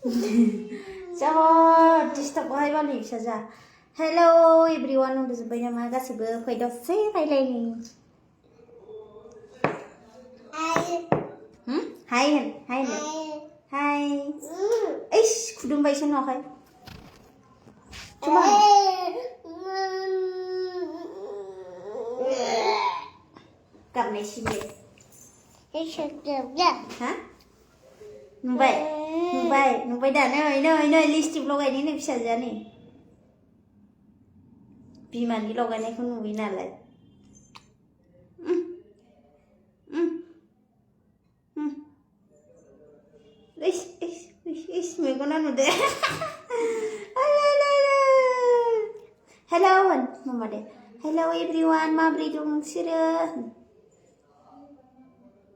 जा डिस्टार्ब बाहाय बालि फिसाजा हेलौ एभ्रिवान उन्दुजोब्बाय नामा गासिबो फै दसे रायलायनि हाय होन हाय होन हाय ओइस खुदुमबायसो नुवाखै गाबनाय सिबियो हा नुबाय दा नै लिपस्टिक लगायनि नै फिसाजोआ नै बिमानि लगायनायखौ नुयो नालाय इस मेगना नुदो हेलौ होन मामा दे हेलौ एभ्रिवान माब्रै दं नोंसोरो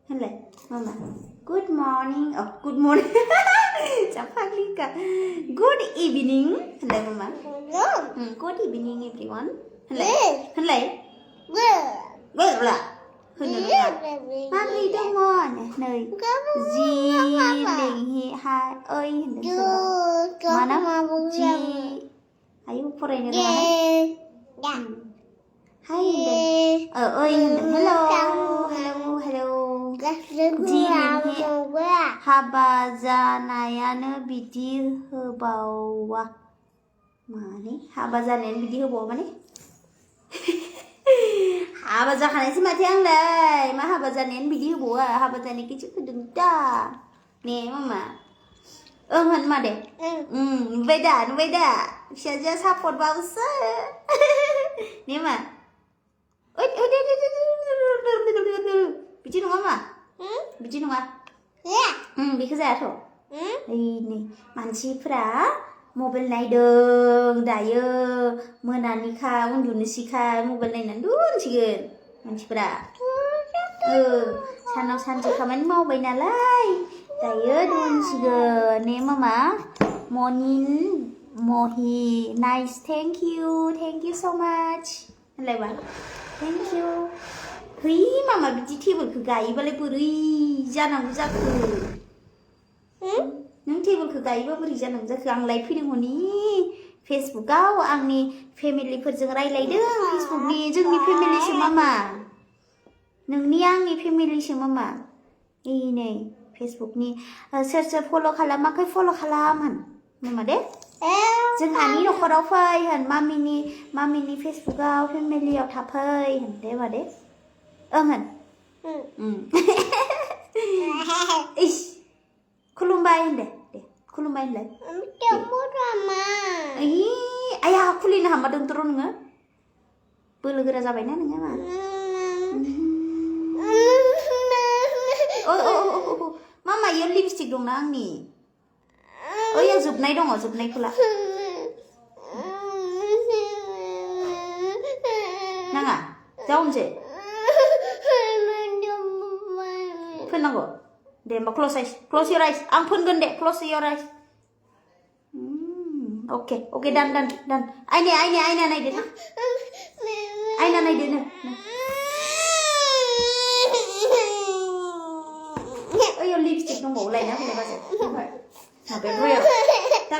होनलाय मामा गुड मर्निं गुड मर्निं जाफाग्लिका गुड इभिनिं होनलाय मामा गुड इभिनिं एभ्रिवान होनलाय बोरला होनो रोङा माब्रै दङ नै जि लेंहि हा ओइ होनदों माना जि आयु फरायनो रोङा हाय होनदों ओइ होनदों हेलौ जि लेंहि हाबा जानायानो बिदि होबावा माने हाबा जानायानो बिदि होबावा माने हाबा जाखानायसो माथो आंलाय मा हाबा जानायानो बिदि होबावा हाबा जानायखौसो होदों दा ने मामा ओं होन मा दे नुबाय दा फिसाजोआ सापर्ट बावसो ने मा बिदि नङा मा बिदि नङा बेखौ जायाथ' ओइ नै मानसिफ्रा मबाइल नायदों दायो मोनानिखा उन्दुनोसैखा मबाइल नायनानै उन्दुसिगोन मानसिफ्रा सानाव सानसे खामानि मावबाय नालाय दायो उन्दुसिगोन ने मामा महि नाइस थेंक यू सो माच होनलायबा थेंक यू है मामा बिदि टेबोलखौ गायोबालाय बोरै जानांगौ जाखो नों टेबोलखौ गायोबा बोरै जानांगौ जाखो आं लाइभ फैदों हनि फेसबुकआव आंनि फेमिलिफोरजों रायलायदों फेसबुकनि जोंनि फेमिलिसो मामा नोंनि आंनि फेमिलिसो मामा नै फेसबुकनि सोर फल' खालामाखै फल' खालाम होन मामा दे जोंहानि न'खराव फै होन मामिनि फेसबुकआव फेमिलियाव थाफै होन दे मा दे ओं होन इस खुलुमबाय होनदे दे खुलुमबाय होनलाय आया खुलिनो हामादों र' नोङो बोलो गोरा जाबायना नोङो मा मामा इयाव लिपस्टिक दंना आंनि ओइयाव जोबनाय दङ जोबनायखौ ला नाङा जाउनसै फोननांगौ दे होमबा क्ल'ज योर आइस आं फोनगोन दे क्ल'ज योर आइस अके दान आयना नायदो ना आयना नायदो नो ओइयाव लिपस्टिक दंबावो लायना फैलाय बाजै माबायाव ड्रयाराव दा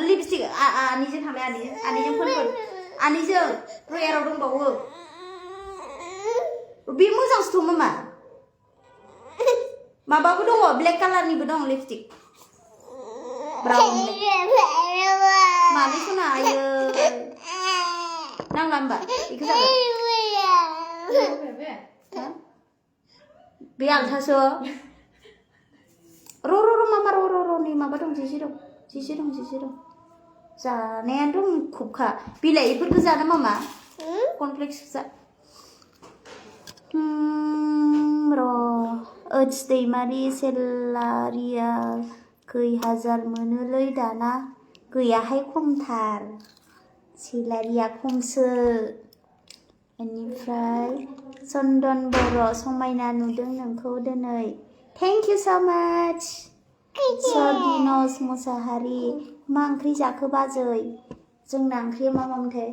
लिपस्टिक आनैजों थांबाय आनैजों फोनगोन आनैजों ड्रयाराव दंबावो बे मोजांसोथ' मामा माबाबो दङ ब्लेक कालारनिबो दं लिपस्टिक ब्राउन मानैखौ ना आयो नांला होमबा बेखौ जागोन बे आलथासो र' मामा र' नै माबा दं जिसे दं जानायाथ' मुखुबखा बिलाइफोरखौ जानो मामा कनफ्लेक्स जा र' ओइस दैमारि सेलारिया खै हाजार मोनोलै दाना गैयाहाय खमथार सेलारिया खमसो बेनिफ्राय चन्दन बर' समायना नुदों नोंखौ दिनै थेंक इउ सो माच सदिनस मुसाहारि मा ओंख्रि जाखो बाजै जोंना ओंख्रिया मा मामोनथाय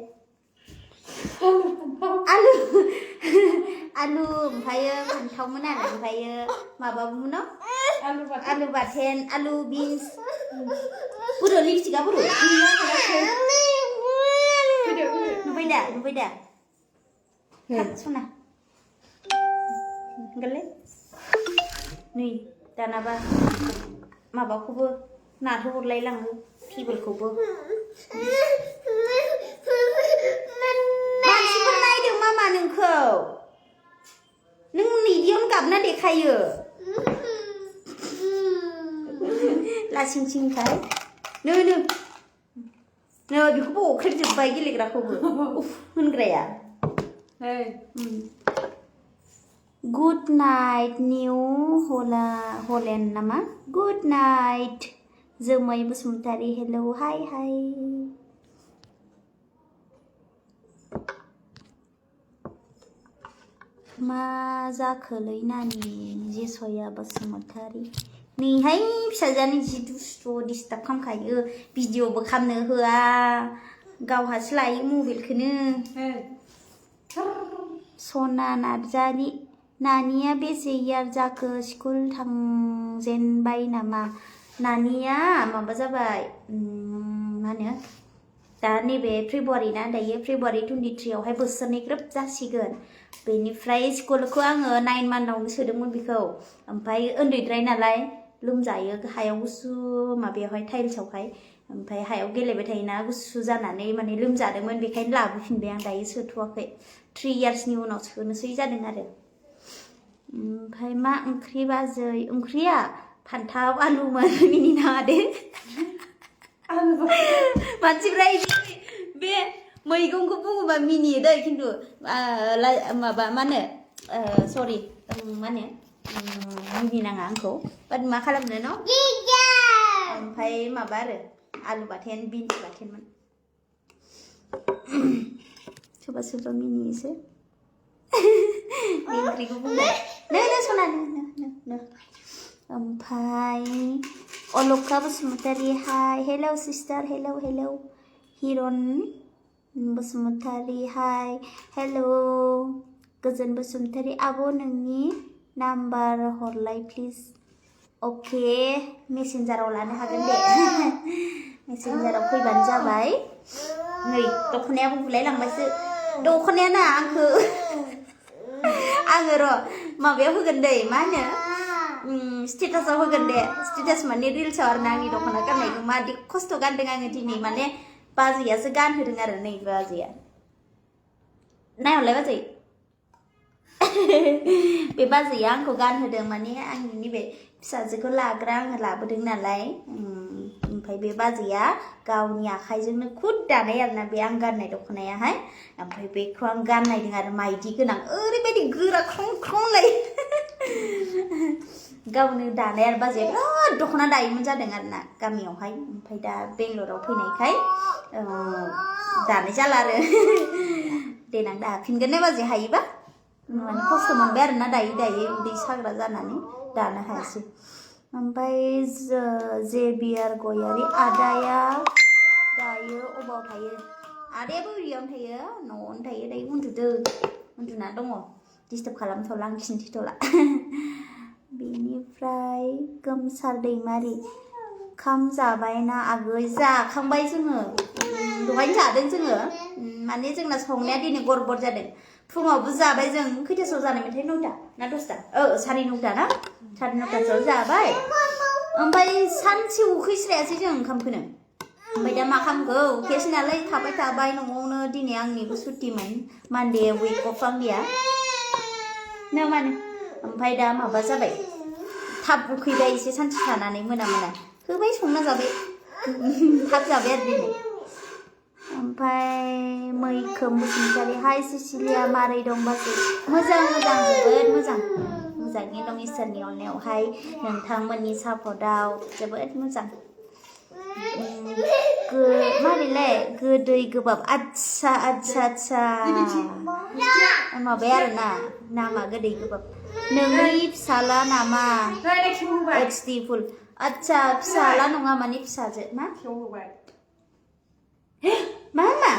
आलु ओमफ्रायो फान्थावमोन आरो ओमफ्रायो माबामोन आलु बाथोन आलु बिन्स बुरु लिपस्टिकआ बुरु नुबाय दा सना गले नै दानाबा माबाखौबो नारहो हरलाय लाङो टेबोलखौबो मानसिफोर नायदों मामा नोंखौ नों निदियावनो गाबना देखायो लासिंसिंखाय नो बेखौबो अख्रेबजोब्बाय गेलेग्राखौबो उफ होनग्राया गुड नाइट निउ हलेन्ड नामा गुड नाइट जोमै बसुमतारी हेलौ हाय मा जाखोलै नानि जेसया बसुमतारी नैहाय फिसाजोआनो जि दुस्थ' डिस्टार्ब खालामखायो भिडिअबो खालामनो होआ गावहासो लायो मबाइलखौनो सना नार्जारि नानिया बेसे इयार जाखो स्कुल थांजेनबाय नामा नानिया माबा जाबाय मा होनो दा नैबे फेब्रुवारि ना दायो फेब्रुवारि 23आवहाय बोसोरनै ग्रोब जासिगोन बेनिफ्राय स्कुलखौ आङो 9 मान्थआवनो सोदोंमोन बेखौ ओमफ्राय उन्दैद्राय नालाय लोमजायो हायाव गुसु माबायावहाय टाइल्सआवहाय ओमफ्राय हायाव गेलेबाय थायोना गुसु जानानै माने लोमजादोंमोन बेखायनो लाबोफिनबाय आं दायो सोथ'वाखै 3 इयार्सनि उनाव सोनोसै जादों आरो ओमफ्राय मा ओंख्रि बाजै ओंख्रिया फान्थाव आलुमोन मिनिनाङा दे मानसिफ्रा बे मैगंखौ बुङोबा मिनियो दै खिन्थु माबा मा होनो सरि मा होनो मिनिनाङा आंखौ बाट मा खालामनो न' ओमफ्राय माबा आरो आलु बाथोन बिन्स बाथोनमोन सोरबा सोरबा मिनियोसो बे ओंख्रिखौ बुंबाय नो सना नो ओमफ्राय अलका बसुमतारी हाय हेलौ सिस्टार हेलौ हिरन बसुमतारी हाय हेलौ गोजोन बसुमतारी आब' नोंनि नाम्बार हरलाय प्लिज अके मेसेन्जाराव लानो हागोन दे मेसेन्जाराव फैबानो जाबाय नै दख'नायाबो बुलायलांबायसो दख'नाया ना आङो र' माबायाव होगोन दै मा होनो स्टेटासाव होगोन दे स्टेटास माने रिल्सआव आरो ना आंनि दख'ना गाननायखौ मादि खस्थ' गानदों आङो दिनै माने बाजैयासो गानहोदों आरो नै बाजैया नायहरलाय बाजै बे बाजैया आंखौ गानहोदों माने आंनि नैबे फिसाजोखौ लाग्रा आङो लाबोदों नालाय ओमफ्राय बे बाजैया गावनि आखाइजोंनो खुद दानाय आरोना बे आं गाननाय दख'नायाहाय ओमफ्राय बेखौ आं गाननायदों आरो माइदि गोनां ओरैबायदि गोरा ख्रंख्रंलाय गावनो दानाय आरो बाजैया बिराद दख'ना दायोमोन जादों आरोना गामियावहाय ओमफ्राय दा बेंगलराव फैनायखाय दानाय जाला आरो देनां दाफिनगोन ने बाजै हायोबा माने खस्थ' मोनबाय आरोना दायै उदै साग्रा जानानै दानो हायासै ओमफ्राय जेबियार गयारि आदाया दायो अबाव थायो आदायाबो ओरैयावनो थायो न'आवनो थायो दायो उन्दुना दङ डिस्टार्ब खालामथ'ला आं खिन्थिथ'ला बेनिफ्राय गोमसार दैमारि खाम जाबायना आगै जाखांबाय जोङो दहायनो जादों जोङो माने जोंना संनाया दिनै गरबर जादों फुङावबो जाबाय जों खैथासोआव जानायमोनथाय 9टा ना 10टा 9:30 ना 9:30सोआव जाबाय ओमफ्राय सानसेयाव उखैस्रायासै जों ओंखामखौनो ओमफ्राय दा मा खालामखो उखैयासै नालाय थाबाय न'आवनो दिनै आंनिबो सुटिमोन मानडे उइक अफ आंनिया ना मानो ओमफ्राय दा माबा जाबाय थाब उखैबाय एसे सानसे थानानै मोना होबाय संना जाबाय थाब जाबाय आरो दिनै ओमफ्राय मैखोम बसुमतारी हाय सिसिलिया मारै दं बाजै मोजां जोबोद मोजाङै दं इसोरनि अननायावहाय नोंथांमोननि सापर्टआव जोबोद मोजां माबैलाय गोदै गोबाब आच्छा माबाया आरोना नामा गोदै गोबाब नोंनि फिसाला नामा HD फुल आच्छा फिसाला नङा माने फिसाजो मा मा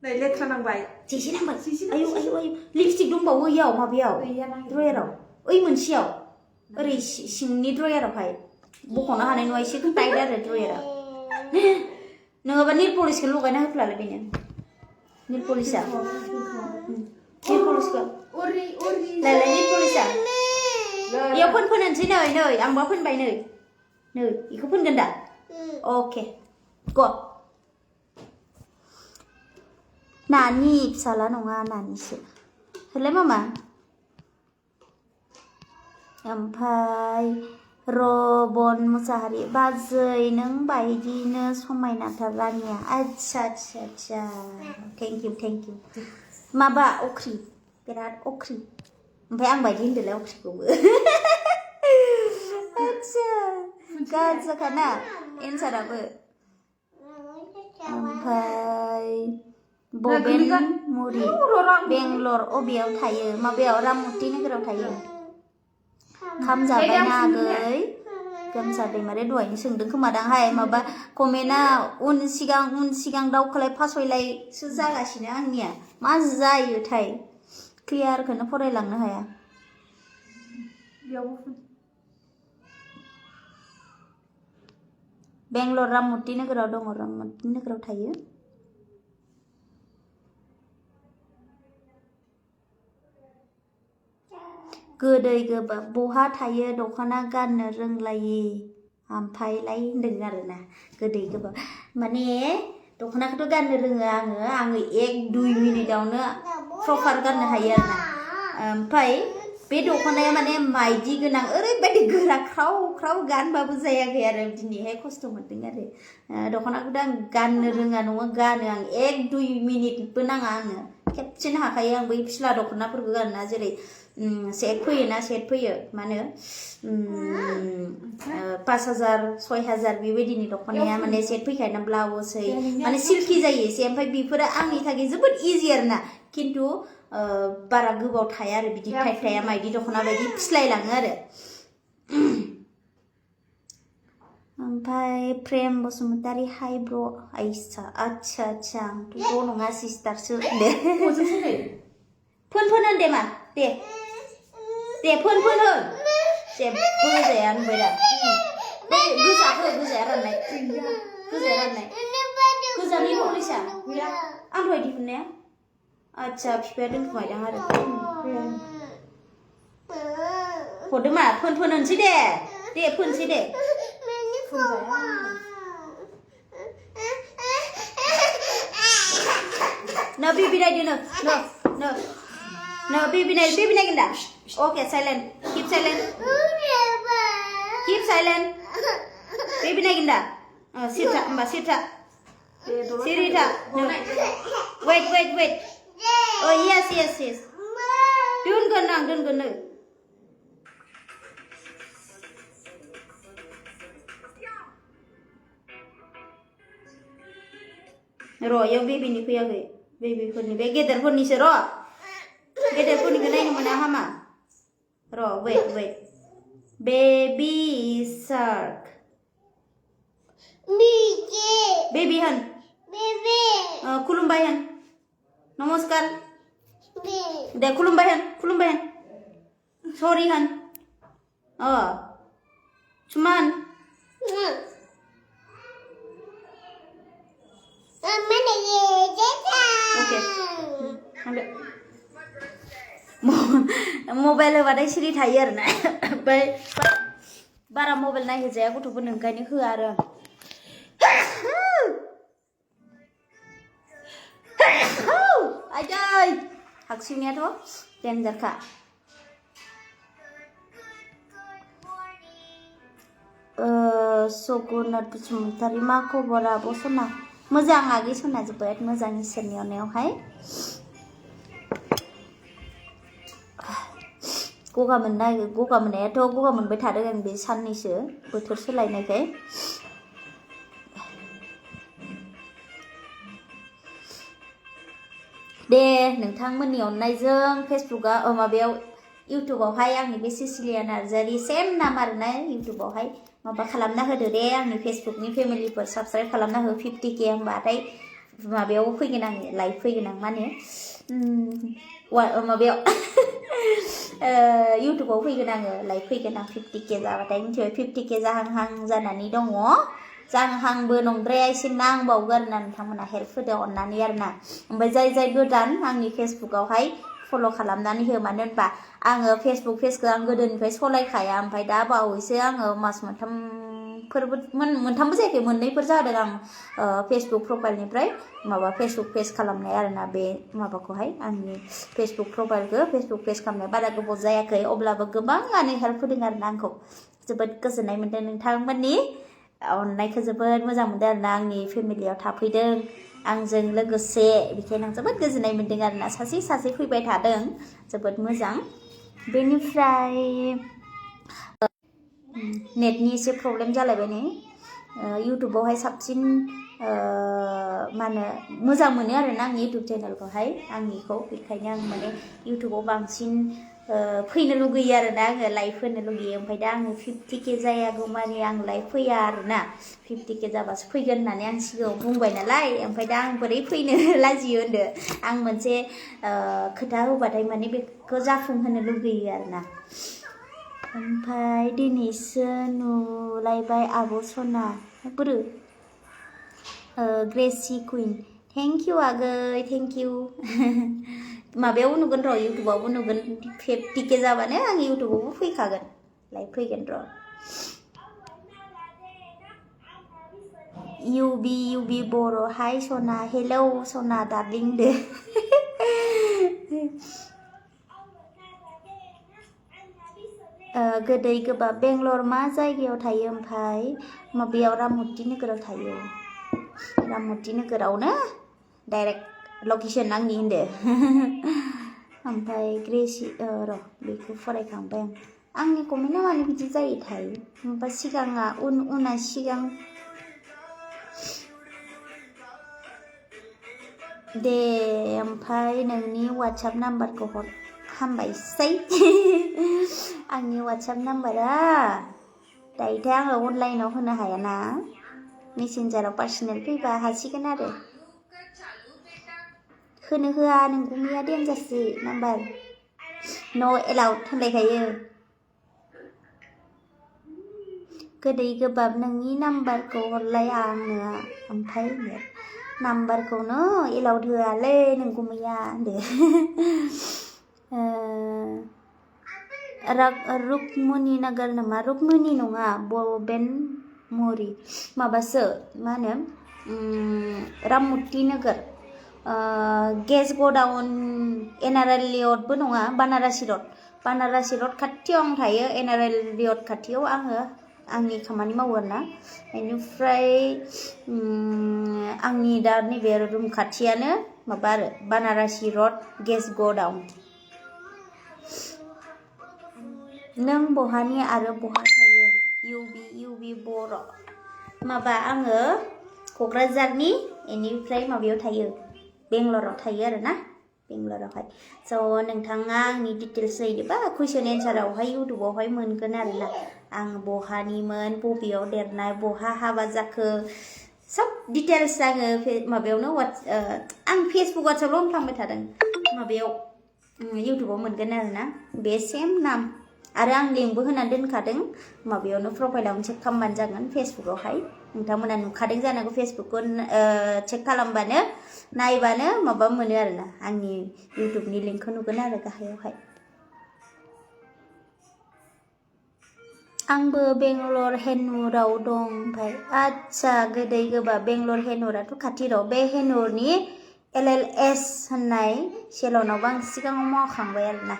नै लेथ्रा नांबाय जेसे नांबाय आयु लिपस्टिक दंबावो इयाव माबायाव ड्रयाराव ओइ मोनसेयाव ओरै सिंनि ड्रयारावहाय बख'नो हानाय नङा एसे टाइट आरो ड्रयारा नङाबा नेल पलिसखौ लगायना होफ्लालाय बेनो नेल पलिसआ नेल पलिसखौ लायलाय नेल पलिसआ इयाव फोननोसै नै आंबा फोनबाय नै इखौ फोनगोन दा अके ग नानि फिसाला नङा नानिसो होलाय मामा ओमफ्राय रबन मुसाहारि बाजै नों बायदिनो समायनाथार रानिया आच्छा थेंक इउ माबा अख्रि बिराद अख्रि ओमफ्राय आं बायदि होनदोलाय अख्रिखौबो आच्छा गाज्जाखाना एन्साराबो ओमफ्राय बबेन मुरि बेंगलर अबेयाव थायो माबायाव राममुर्ति नोगोराव थायो खाम जाबाय ना आगै गोमसा दैमारि दहायनो सोंदों खोमादांहाय माबा कमेन्टआ उन सिगां दावखोलाय फासयलायसो जागासिनो आंनिया मा जायोथाय क्लियारखौनो फरायलांनो हाया बेंगलर राममुर्ति नोगोराव दङ राममुर्ति नोगोराव थायो गोदै गोबाब बहा थायो दख'ना गाननो रोंलायि ओमफ्रायलाय होनदों आरोना गोदै गोबाब माने दख'नाखौथ' गाननो रोङो आङो 1-2 मिनिटावनो प्रपार गाननो हायो आरोना ओमफ्राय बे दख'नाया माने माइदि गोनां ओरैबायदि गोरा ख्राव गानबाबो जायाखै आरो दिनैहाय खस्थ' मोनदों आरो दख'नाखौथ' आं गाननो रोङा नङा गानो आं 1-2 मिनिटबो नाङा आङो खेबसेनो हाखायो आं बै फिस्ला दख'नाफोरखौ गानना जेरै सेट फैयो मा होनो 5,000-6,000 बेबायदिनि दख'नाया माने सेट फैखायोना ब्लाउसै माने सिल्कि जायो एसे ओमफ्राय बेफोरो आंनि थाखाय जोबोद इजि आरोना खिन्थु बारा गोबाव थाया आरो बिदि टाइट थाया माइदि दख'ना बायदि फिस्लायलाङो आरो ओमफ्राय प्रेम बसुमतारी हाय ब्र आइसा आच्छा आंथ' ब्र नङा सिस्टारसो दे फोन होनदे मा दे फोन होन जेबो जाया होनबाय दा गोजाया राननाय गोजानि पलिसा आं दहाय दिहुननाया आच्छा बिफाया दोनखुमायदां आरो हरदो मा फोन होनसै दे फोनसै दे no baby naik no baby naik dah okay silent keep silent baby naik dah sita mbak sirita no wait oh yes dun gonang ro yang baby ni fैयाखै बेबीफोरनि बे गेदेरफोरनिसो र' गेदेरफोरनिखौ नायनो मोना हामा र' wait बेबी शार्क बेबी होन खुलुमबाय होन नमस्कार दे खुलुमबाय होन सरि होन सुमान मबाइल होबाथाय सिरि थायो आरोना ओमफ्राय बारा मबाइल नायहोजाया गथ'फोरनो ओंखायनो होआ आरो आइदै हागसिउनायाथ' देन्जारखा सगुनाथ बसुमतारी मा खबर आब' सना मोजां आगै सना जोबोद मोजां इसोरनि अननायावहाय गगा मोननायाथ' गगा मोनबाय थादों आं बे साननैसो बोथोर सोलायनायखाय दे नोंथांमोननि अननायजों फेसबुकआव माबायाव इउटुबावहाय आंनि बे सिसिलिया नार्जारि सेम नाम आरोना इउटुबावहाय माबा खालामना होदो दे आंनि फेसबुकनि फेमिलिफोर साबस्क्राइब खालामना हो 50K होनबाथाय माबायाव फैगोन आङो लाइभ फैगोन आं माने माबायाव इउटुबाव फैगोन आङो लाइभ फैगोन आं 50k जाबाथाय मिथिबाय 50k जाहां जानानै दङ जाहांबो नंद्राया एसे नांबावगौ आरोना नोंथांमोना हेल्प होदो अननानै आरोना ओमफ्राय जाय गोदान आंनि फेसबुकावहाय फल' खालामनानै हो मानो होनबा आङो फेसबुक पेजखौ आं गोदोनिफ्राय सलायखाया ओमफ्राय दा बावैसो आङो मास मोनथामबो जायाखै मोननैफोर जादों आं फेसबुक प्रफाइलनिफ्राय माबा फेसबुक पेज खालामनाय आरोना बे माबाखौहाय आंनि फेसबुक प्रफाइलखौ फेसबुक पेज खालामनाय बारा गोबाव जायाखै अब्लाबो गोबाङानो हेल्प होदों आरोना आंखौ जोबोद गोजोननाय मोन्दों नोंथांमोननि अननायखौ जोबोद मोजां मोनदों आरोना आंनि फेमिलियाव थाफैदों आंजों लोगोसे बेखायनो आं जोबोद गोजोननाय मोन्दों आरोना सासे फैबाय थादों जोबोद मोजां बेनिफ्राय नेटनि एसे प्रब्लेम जालायबाय नै इउटुबावहाय साबसिन मा होनो मोजां मोनो आरोना आंनि इउटुब चेनेलखौहाय आंनिखौ बेखायनो आं माने इउटुबाव बांसिन फैनो लुगैयो आरोना आङो लाइभ होनो लुगैयो ओमफ्राय दा आङो 50k जायागौ माने आं लाइभ फैया आरोना 50k जाबासो फैगोन होननानै आं सिगाङाव बुंबाय नालाय ओमफ्राय दा आं बोरै फैनो लाजियो होनदो आं मोनसे खोथा होबाथाय माने बेखौ जाफुंहोनो लुगैयो आरोना ओमफ्राय दिनैसो नुलायबाय आब' सना बोरो ग्रेसि कुइन थेंक इउ आगै थेंक इउ माबायावबो नुगोन र' इउटुबावबो नुगोन 50k जाबानो आं इउटुबावबो फैखागोन लाइभ फैगोन र' इउबि बर' हाय सना हेलौ सना डार्लिं दे गोदै गोबाब बेंगलर मा जायगायाव थायो ओमफ्राय माबायाव राममुर्ति नोगोराव थायो राममुर्ति नोगोरावनो डाइरेक्ट लकेसन आंनि होनदो ओमफ्राय ग्रेसि र' बेखौ फरायखांबाय आंनि कमेन्टआ मानो बिदि जायोथाय ओमफ्राय सिगाङा उना सिगां दे ओमफ्राय नोंनि वाट्सएप नाम्बारखौ हर हामबायसै आंनि वाट्सएप नाम्बारा दायोथाय आङो अनलाइनाव होनो हायाना मेसेन्जाराव पार्सनेल फैबा हासिगोन आरो होनो होआ नोंगुमैया देनजारसो नाम्बार न' एलाउड होनलायखायो गोदै गोबाब नोंनि नाम्बारखौ हरलाय आंनो ओमफ्राय नाम्बारखौनो एलाउड होआलै नोंगुमैया होनदो रुक्मनि नगर नामा रुक्मनि नङा बबेन मरि माबासो मा होनो राममुर्ति नोगोर गेस गडाउन एनआरएल रियडबो नङा बानारासि रड खाथियाव आं थायो एनआरएल रियड खाथियाव आङो आंनि खामानि मावो आरोना बेनिफ्राय आंनि दा नैबे रुम खाथियानो माबा आरो बानारासि रड गेस गडाउन नों बहानि आरो बहा थायो इउबि बर' माबा आङो क'क्राझारनि बेनिफ्राय माबायाव थायो बेंगलराव थायो आरोना बेंगलरावहाय स' नोंथाङा आंनि डिटेल्स होयोबा कुइसन एन्सारावहाय इउटुबावहाय मोनगोन आरोना आं बहानिमोन बबेयाव देरनाय बहा हाबा जाखो सब डिटेल्स आङो माबायावनो आं फेसबुक वाट्सएपल' होनफ्लांबाय थादों माबायाव इउटुबाव मोनगोन आरोना बे सेम नाम आरो आं लिंकबो होनानै दोनखादों माबायावनो प्रफाइलावनो चेक खालामबानो जागोन फेसबुकावहाय नोंथांमोना नुखादों जानांगौ फेसबुकखौ चेक खालामबानो नायबानो माबा मोनो आरोना आंनि इउटुबनि लिंकखौ नुगोन आरो गाहायावहाय आंबो बेंगलर हेनुराव दं ओमफ्राय आदसा गोदै गोबाब बेंगलर हेनुराथ' खाथि र' बे हेनुरनि LLS होननाय सेलनावबो आं सिगाङाव मावखांबाय आरोना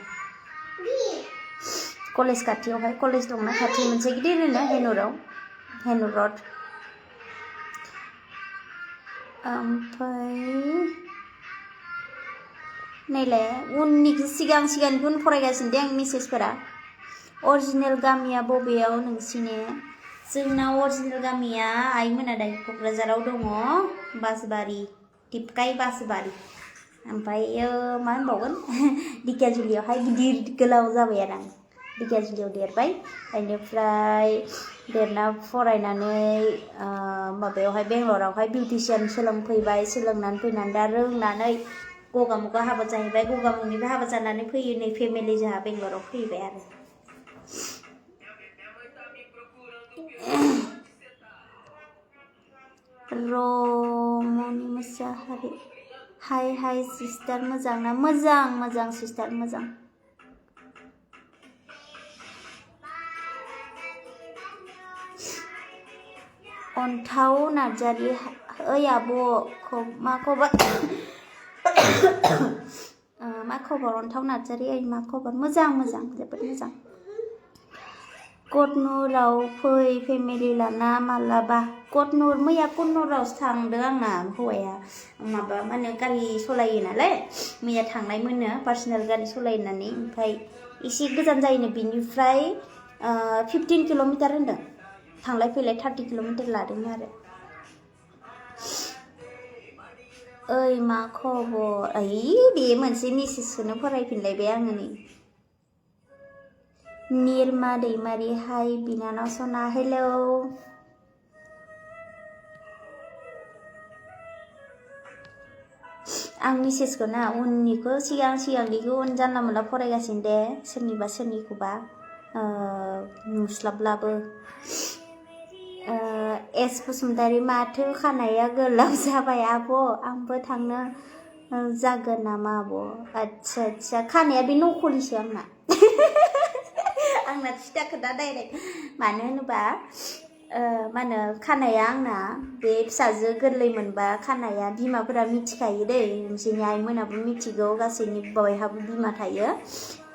कलेज खाथियावहाय कलेज दंना खाथि मोनसे गिदिर होनो हेनुर रड ओमफ्राय नैलाय उननिखौ सिगांनिखौनो फरायगासिनो दे आं मेसेजफोरा अरिजिनेल गामिया बबेयाव नोंसिनि जोंना अरिजिनेल गामिया आइमोना दायो क'क्राझाराव दङ बासबारि टिपकाइ बासबारि ओमफ्रायो मा होनबावगोन दिकियाजुलियावहाय गिदिर गोलाव जाबाय आरो आं दिकियाजुलियाव देरबाय बेनिफ्राय देरना फरायनानै माबायावहाय बेंगलरावहाय बिउटिशियान सोलोंफैबाय सोलोंनानै फैनानै दा रोंनानै गगामुगा हाबा जाहैबाय गगामुगनिफ्राय हाबा जानानै फैयो नै फेमिलि जोंहा बेंगलराव फैबाय आरो रमनि मोसाहारि हाय सिस्टार मोजां ना मोजां सिस्टार मोजां अन्थाव नार्जारि ओइ आब' मा खबर मा खबर अन्थाव नार्जारि ओइ मा खबर मोजां जोबोद मोजां कटनुराव फै फेमिलि लाना मालाबा कटनुर मैया कटनुरावसो थांदों आंना हौवाया माबा मा होनो गारि सालायो नालाय मैया थांनायमोननो पार्सनेल गारि सालायनानै ओमफ्राय एसे गोजान जायोनो बिनिफ्राय 15 किल'मिटार होनदों थांलाय फैलाय 30 किल'मिटार लादोंनो आरो ओइ मा खबर ओइ बे मोनसे मेसेजखौनो फरायफिनलायबाय आङो नै निरमा दैमारि हाय बिनानाव सना हेलौ आं मेसेजखौ ना उननिखौ सिगांनिखौ उन जानला मोनला फरायगासिनो दे सोरनिखौबा नुस्लाबलाबो एस बसुमतारी माथो खानाया गोलाव जाबाय आब' आंबो थांनो जागोन नामा आब' आच्छा खानाया बे नखलिसो आंना थिथा खोथा डाइरेक्ट मानो होनोबा मा होनो खानाया आंना बे फिसाजो गोरलै मोनबा खानाया बिमाफोरा मिथिखायो दै नोंसोरनि आइमोनाबो मिथिगौ गासैनि बयहाबो बिमा थायो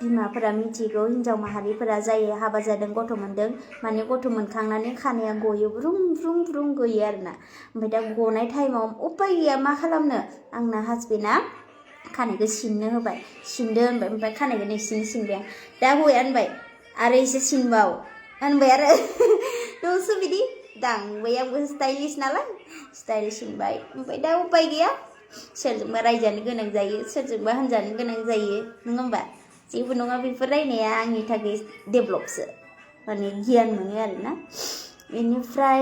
बिमाफोरा मिथिगौ हिन्जाव माहारिफोरा जाय हाबा जादों गथ' मोनदों माने गथ' मोनखांनानै खानाया गयो ब्रुं गयो आरोना ओमफ्राय दा गनाय टाइमाव उपाय गैया मा खालामनो आंना हासबेन्डआ खानायखौ सिननो होबाय सिनदो होनबाय ओमफ्राय खानायखौ नोंसिनि सिनबाय आं दा हौवाया होनबाय आरो एसे सिनबाव होनबाय आरो नोंसो बिदि दांबाय आंबो स्टाइलिश नालाय स्टाइल सिनबाय ओमफ्राय दा उपाय गैया सोरजोंबा रायजानो गोनां जायो सोरजोंबा होनजानो गोनां जायो नङा होमबा जेबो नङा बेफोर रायनाया आंनि थाखाय डेभलपसो माने गियान मोनो आरोना बेनिफ्राय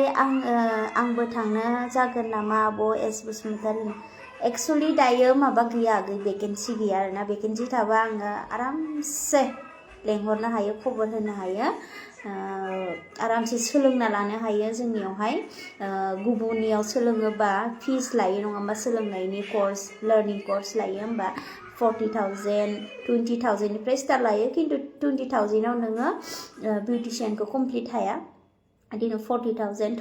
आंबो थांनो जागोन नामा आब' एस बसुमतारी एक्सुवेलि दायो माबा गैया भेकेन्सि गैया आरोना भेकेन्सि थाबा आङो आरामसे लेंहरनो हायो खबर होनो हायो आरामसे सोलोंना लानो हायो जोंनियावहाय गुबुननियाव सोलोङोबा फिस लायो नङा होमबा सोलोंनायनि कर्स लार्निं कर्स लायो होमबा 40,000 20,000निफ्राय स्टार्ट लायो खिन्थु 20,000आव नोङो बिउटिशियानखौ कमप्लिट हाया बिदिनो 40,000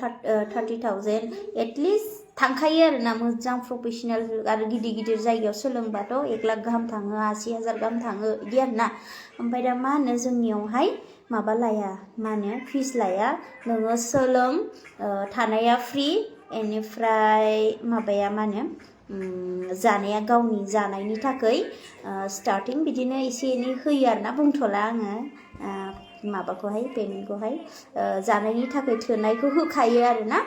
30,000 एटलिस्ट थांखायो आरोना मोजां प्रफेसनेल आरो गिदिर जायगायाव सोलोंबाथ' 1 लाख गाहाम थाङो 80,000 गाहाम थाङो बिदि आरोना ओमफ्राय दा मा होनो जोंनियावहाय माबा लाया मा होनो फिस लाया नोङो सोलों थानाया फ्रि बेनिफ्राय माबाया मा होनो जानाया गावनि जानायनि थाखाय स्टार्टिं बिदिनो एसे एनै होयो आरोना बुंथ'ला आङो माबाखौहाय पेमेन्टखौहाय जानायनि थाखाय थोनायखौ होखायो आरोना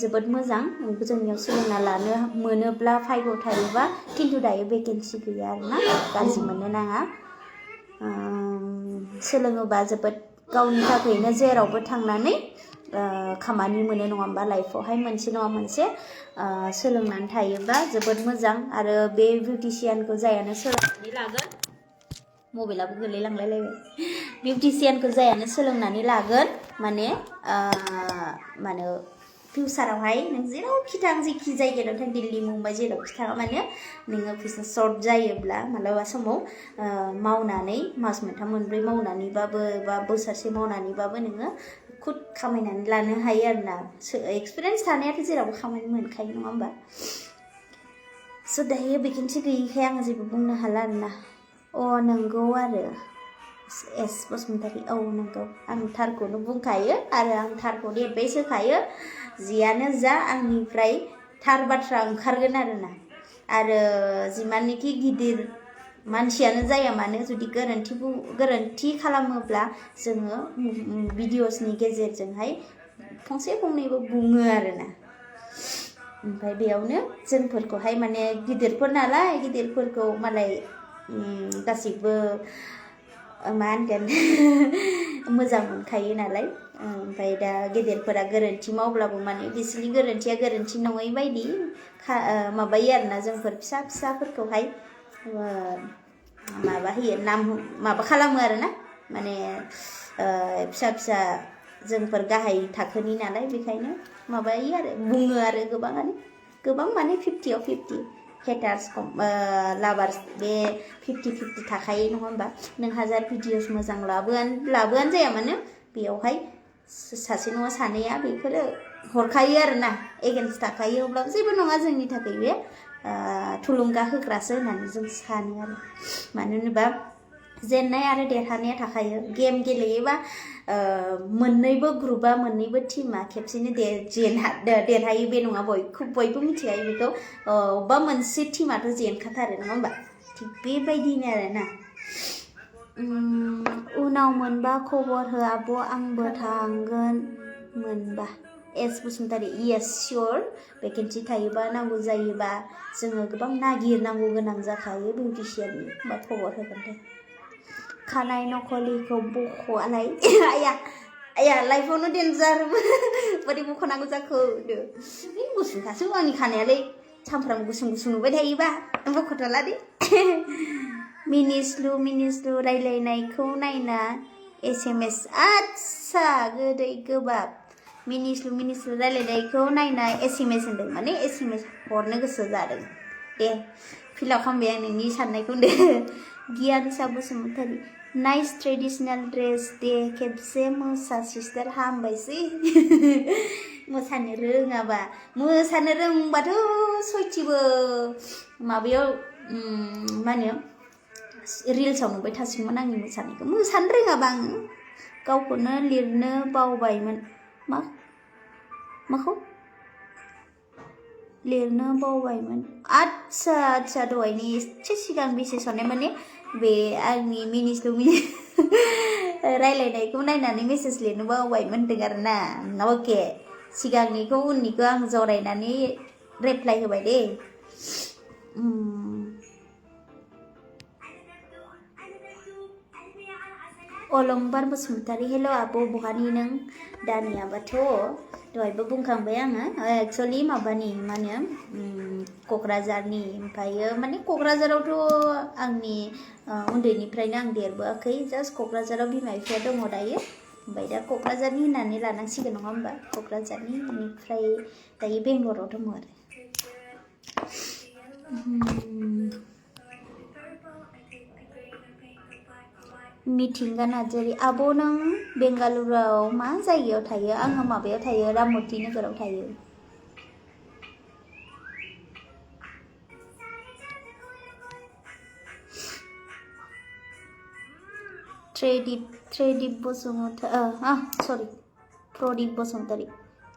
जोबोद मोजां जोंनियाव सोलोंना लानो मोनोब्ला भाग्य थायोबा खिन्थु दायो भेकेन्सि गैया आरोना गाज्रि मोननो नाङा सोलोङोबा जोबोद गावनि थाखायनो जेरावबो थांनानै खामानि मोनो नङा होमबा लाइफआवहाय मोनसे नङा मोनसे सोलोंनानै थायोबा जोबोद मोजां आरो बे बिउटिशियानखौ जायानो सोलोंनानै लागोन मबाइलाबो गोलैलांलायलायबाय बिउटिशियानखौ जायानो सोलोंनानै लागोन माने फिउचारावहाय नों जेरावखि थां जेखि जायगायाव थां दिल्ली मुम्बाइ जेरावखि थाङा माने नोङो फैसा सर्ट जायोब्ला मालाबा समाव मावनानै मास मोनथाम मोनब्रै मावनानैबाबो बा बोसोरसे मावनानैबाबो नोङो खुद खामायनानै लानो हायो आरोना एक्सपिरियेन्स थानायाथ' जेरावबो खामानि मोनखायो नङा होमबा स' दायो भेकेन्सि गैयिखाय आङो जेबो बुंनो हाला आरोना नंगौ आरो एस बसुमतारी नंगौ आं थारखौनो बुंखायो आरो आं थारखौनो एडभाइस होखायो जियानो जा आंनिफ्राय थार बाथ्रा ओंखारगोन आरो जिमाननिखि गिदिर मानसियानो जाया मानो जुदि गोरोन्थि खालामोब्ला जोङो भिडिअसनि गेजेरजोंहाय फंसे फंनैबो बुङो आरोना ओमफ्राय बेयावनो जोंफोरखौहाय माने गिदिरफोर नालाय गिदिरफोरखौ मालाय गासिबो मा होनगोन मोजां मोनखायो नालाय ओमफ्राय दा गेदेरफोरा गोरोन्थि मावब्लाबो माने बिसोरनि गोरोन्थिया गोरोन्थि नङै बायदि माबायो आरोना जोंफोर फिसाफोरखौहाय माबा होयो नाम माबा खालामो आरोना माने फिसा फिसा जोंफोर गाहाय थाखोनि नालाय बेखायनो माबायो आरो बुङो आरो गोबाङानो गोबां माने 50 आव 50 हेटार्स लाभार्स बे 50-50 थाखायो नङा होमबा नों हाजार भिडिअस मोजां लाबोआनो जाया मानो बेयावहाय सासे नङा सानैया बेफोरो हरखायो आरोना एगेन्स्ट थाखायो अब्लाबो जेबो नङा जोंनि थाखाय बे थुलुंगा होग्रासो होननानै जों सानो आरो मानो होनोबा जेननाय आरो देरहानाया थाखायो गेम गेलेयोबा मोननैबो ग्रुपा मोननैबो टीमा खेबसेनो देरहायो बे नङा बयबो मिथिखायो बेखौ अबेबा मोनसे टीमाथ' जेनखाथारो नङा होमबा थिग बेबायदिनो आरोना उनाव मोनबा खबर हो आब' आंबो थांगोन मोनबा S Basumatary yes sir vacancy थायोबा नांगौ जायोबा जोङो गोबां नागिरनांगौ गोनां जाखायो बिउटिशियाननि बा खबर होगोन दे खानाय नखलिखौ बख'आलाय आया लाइफआवनो डेन्जार बोरै बख'नांगौ जाखो गुसुंखासो आंनि खानायालाय सामफ्राम गुसुं नुबाय थायोबा बख'थ'ला दे मिनिस्लु रायलायनायखौ नायना SMS आच्छा गोदै गोबाब मिनिस्लु रायलायनायखौ नायना SMS होनदों माने SMS हरनो गोसो जादों दे फिलाप खालामबाय आं नोंनि साननायखौ होनदो गियानसा बसुमतारी नाइस ट्रेडिशनल ड्रेस दे खेबसे मोसा सिस्टार हामबायसै मोसानो रोंबाथ' सयथिबो माबायाव मा होनो रिल्सआव नुबाय थासिगौमोन आंनि मोसानायखौ मोसानो रोङाबा आङो गावखौनो लिरनो बावबायमोन माखौ लिरनो बावबायमोन आच्छा दहायनि एसे सिगां मेसेज हरनाय माने बे आंनि मिनिस्लु रायलायनायखौ नायनानै मेसेज लिरनो बावबायमोन होनदों आरोना अके सिगांनिखौ उननिखौ आं जरायनानै रिप्लाय होबाय दे अलंबार बसुमतारी हेल' आब' बहानि नों दानियाबाथ' दहायबो बुंखांबाय आङो एक्सुवेलि माबानि मा होनो क'क्राझारनि ओमफ्रायो माने क'क्राझारावथ' आंनि उन्दैनिफ्रायनो आं देरबोआखै जास्ट क'क्राझाराव बिमा बिफाया दङ दायो ओमफ्राय दा क'क्राझारनि होननानै लानांसिगोन नङा होमबा क'क्राझारनि बेनिफ्राय दायो बेंगलराव दङ आरो मिथिंगा नार्जारी आब' नों बेंगालुरुआव मा जायगायाव थायो आङो माबायाव थायो राममूर्ति नोगोराव थायो प्रदीप बसुमतारी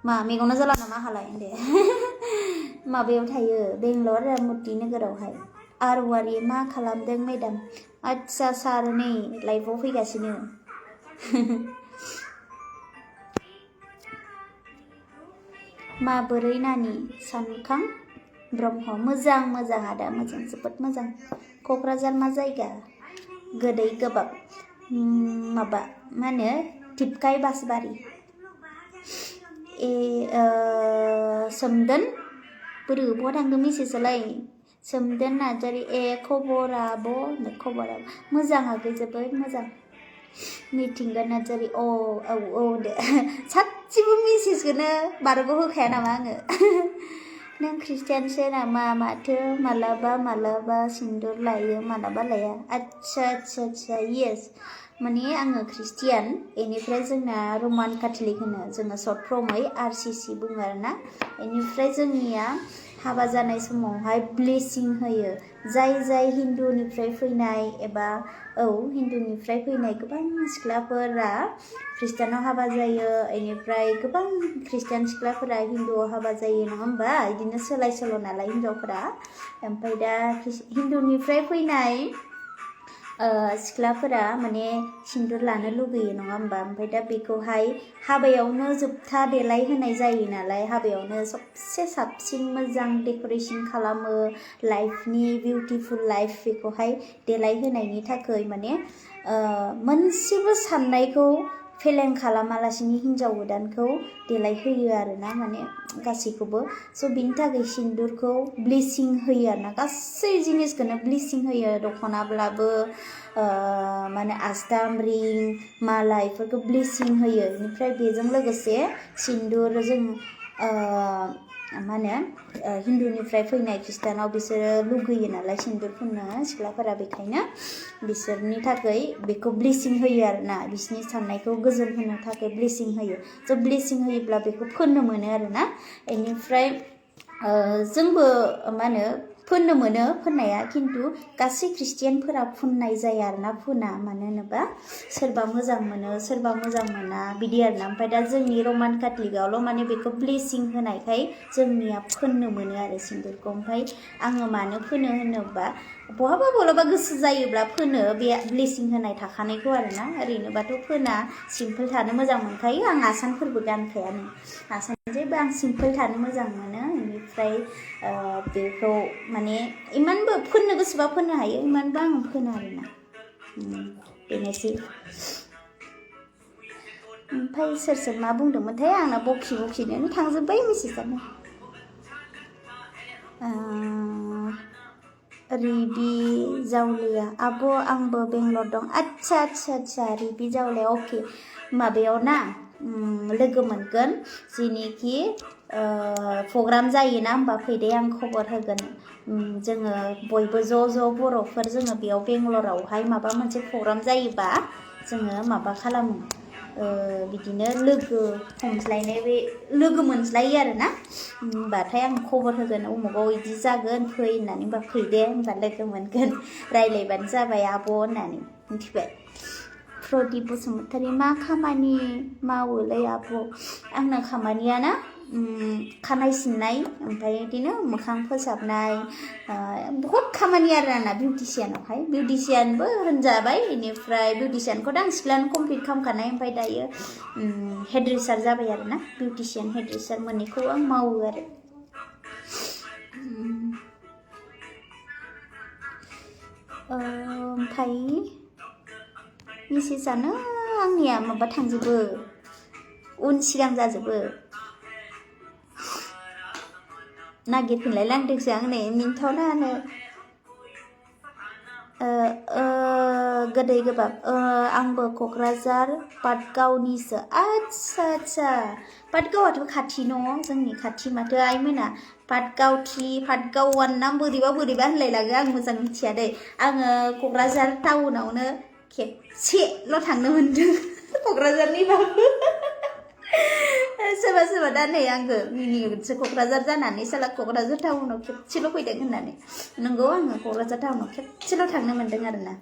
मा मेगना जाला नामा हालाय दे माबायाव थायो बेंगलर राममूर्ति नोगोरावहाय आरवारि मा खालामदों मेडाम आच्छा सार नै लाइफआव फैगासिनो माबोरै नानि सानखां ब्रह्म मोजां आदा मोजां जोबोद मोजां क'क्राझार मा जायगा गोदै गोबाब माबा मा होनो टिपकाय बासबारि सोमदोन बोरै बहा थांदों मेसेजआलाय सोमदोन नार्जारी खबरा मोजां आगै जोबोद मोजां मिथिंगा नार्जारी औ दे सासेबो मेसेजखौनो बारग' होखाया नामा आङो नों ख्रिस्टियानसो नामा माथो मालाबा सिन्दुर लायो मालाबा लाया आच्छा येस माने आङो ख्रिस्टियान बेनिफ्राय जोंना रमान केथलिक होनो जोङो सर्ट फर्मै RCC बुङो आरोना बेनिफ्राय जोंनिया हाबा जानाय समावहाय ब्लेसिं होयो जाय हिन्दुनिफ्राय फैनाय एबा हिन्दुनिफ्राय फैनाय गोबां सिख्लाफोरा ख्रिस्टानाव हाबा जायो बेनिफ्राय गोबां ख्रिस्टान सिख्लाफोरा हिन्दुआव हाबा जायो नङा होमबा बिदिनो सोलाय सोल' नालाय हिन्जावफोरा ओमफ्राय दा हिन्दुनिफ्राय फैनाय सिख्लाफोरा माने सिन्दुर लानो लुगैयो नङा होमबा ओमफ्राय दा बेखौहाय हाबायावनो जोबथा देलाय होनाय जायो नालाय हाबायावनो सबसे साबसिन मोजां डेक'रेसन खालामो लाइफनि बिउटिफुल लाइफ बेखौहाय देलाय होनायनि थाखाय माने मोनसेबो साननायखौ फेलें खालामालासिनो हिन्जाव गोदानखौ देलायहोयो आरोना माने गासैखौबो स' बिनि थाखाय सिन्दुरखौ ब्लेसिं होयो आरोना गासै जिनिसखौनो ब्लेसिं होयो दख'नाब्लाबो माने आस्थाम रिं माला इफोरखौ ब्लेसिं होयो बेनिफ्राय बेजों लोगोसे सिन्दुर जों मा होनो हिन्दुनिफ्राय फैनाय खृष्टानाव बिसोरो लुगैयो नालाय सिन्दुर फुननो सिख्लाफोरा बेखायनो बिसोरनि थाखाय बेखौ ब्लेसिं होयो आरोना बिसोरनि साननायखौ गोजोन होनो थाखाय ब्लेसिं होयो स' ब्लेसिं होयोब्ला बेखौ फोननो मोनो आरोना बेनिफ्राय जोंबो मा होनो फोननो मोनो फोननाया खिन्थु गासै ख्रिस्टियानफोरा फुननाय जाया आरोना फुना मानो होनोबा सोरबा मोजां मोनो सोरबा मोजां मोना बिदि आरोना ओमफ्राय दा जोंनि रमान काथलिकआवल' माने बेखौ ब्लेसिं होनायखाय जोंनिया फोननो मोनो आरो सिन्दुरखौ ओमफ्राय आङो मानो फोनो होनोबा बहाबा गोसो जायोब्ला फोनो बे ब्लेसिं होनाय थाखानायखौ आरोना ओरैनोबाथ' फोना सिम्पोल थानो मोजां मोनखायो आं आसानफोरबो गानखायानो आसान जेबो आं सिम्पोल थानो मोजां मोनो बेनिफ्राय बेखौ माने इमानबो फोननो गोसोबा फोननो हायो इमानबो आं फोना आरोना बेनोसै ओमफ्राय सोर मा बुंदोंमोनथाय आंना बखिनो थांजोब्बाय मेसेजानो रिबि जावलिया आब' आंबो बेंगलर दं आच्छा रिबि जावलिया अके माबायाव ना लोगो मोनगोन जेनिखि प्रग्राम जायोना होमबा फैदे आं खबर होगोन जोङो बयबो ज' बर'फोर जोङो बेयाव बेंगलरावहाय माबा मोनसे प्रग्राम जायोबा जोङो माबा खालामो बिदिनो लोगो हमज्लायनाय बे लोगो मोनज्लायो आरोना होमबाथाय आं खबर होगोन उमुगाव बिदि जागोन फै होननानै होमबा फैदे होमबा लोगो मोनगोन रायज्लायबानो जाबाय आब' होननानै मिथिबाय प्रदीप बसुमतारी मा खामानि मावोलै आब' आंना खामानिया ना खानाय सिननाय ओमफ्राय बिदिनो मोखां फोसाबनाय बहुत खामानि आरो आंना बिउटिशियानावहाय बिउटिशियानबो होनजाबाय बेनिफ्राय बिउटिशियानखौथ' आं सिख्लानो कमप्लिट खालामखानाय ओमफ्राय दायो हेड्रेसार जाबाय आरोना बिउटिशियान हेड्रेसार मोननैखौ आं मावो आरो ओमफ्राय मेसेजानो आंनिया माबा थांजोबो उन सिगां जाजोबो नागिरफिनलाय लांदोंसो आं नै मिन्थावनानो गोदै गोबाब आंबो क'क्राझार पाटगावनिसो आच्छा पाटगावाथ' खाथि न' जोंनि खाथि माथो आइमोना पाटगाव 3 पाटगाव 1 ना बोरैबा होनलायलाङो आं मोजां मिथिया दै आङो क'क्राझार टाउनावनो खेबसेल' थांनो मोनदों क'क्राझारनिबाबो सोरबा दा नै आंखौ मिनियोसो क'क्राझार जानानै साला क'क्राझार टाउनाव खेबसेल' फैदों होननानै नंगौ आङो क'क्राझार टाउनाव खेबसेल' थांनो मोन्दों आरोना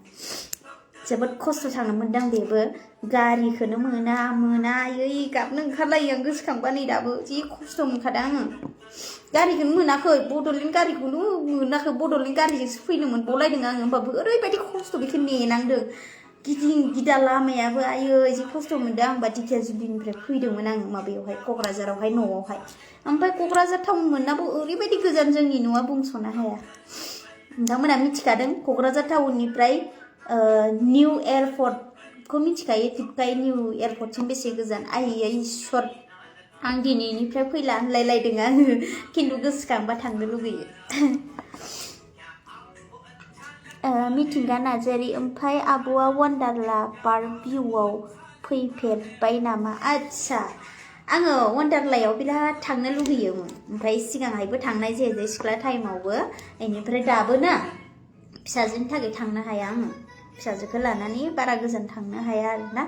जोबोद खस्थ' थांनो मोन्दों बेबो गारिखौनो मोना आयै गाबनो ओंखारलायो आं गोसोखांबा नै दाबो जि खस्थ' मोनखादों आङो गारिखौनो मोनाखै बड'लेण्ड गारिखौनो मोनाखै बड'लेण्ड गारिजोंसो फैनो मोनबावलायदों आङो होमबाबो ओरैबायदि खस्थ' बेखौ नेनांदों गिदिं गिदा लामायाबो आयै जि खस्थ' मोनदों आंबा दिखियाजुलिनिफ्राय फैदोंमोन आं माबायावहाय क'क्राझारावहाय न'आवहाय ओमफ्राय क'क्राझार टाउन मोननाबो ओरैबायदि गोजान जोंनि न'आ बुंस'नो हाया नोंथांमोना मिथिखादों क'क्राझार टाउननिफ्राय निउ एयारपर्टखौ मिथिखायो टिपकाइ निउ एयारपर्टसिम बेसे गोजान आयै इसर आं दिनैनिफ्राय फैला होनलायलायदों आङो खिन्थु गोसोखांबा थांनो लुगैयो मिथिंगा नार्जारि ओमफ्राय आब'आ वान्डारला पार्क भिउआव फैफेरबाय नामा आच्छा आङो वान्डारलायाव बिराद थांनो लुगैयोमोन ओमफ्राय सिगांहायबो थांनाय जायाखै सिख्ला टाइमावबो बेनिफ्राय दाबो ना फिसाजोनि थाखाय थांनो हाया आङो फिसाजोखौ लानानै बारा गोजान थांनो हाया आरोना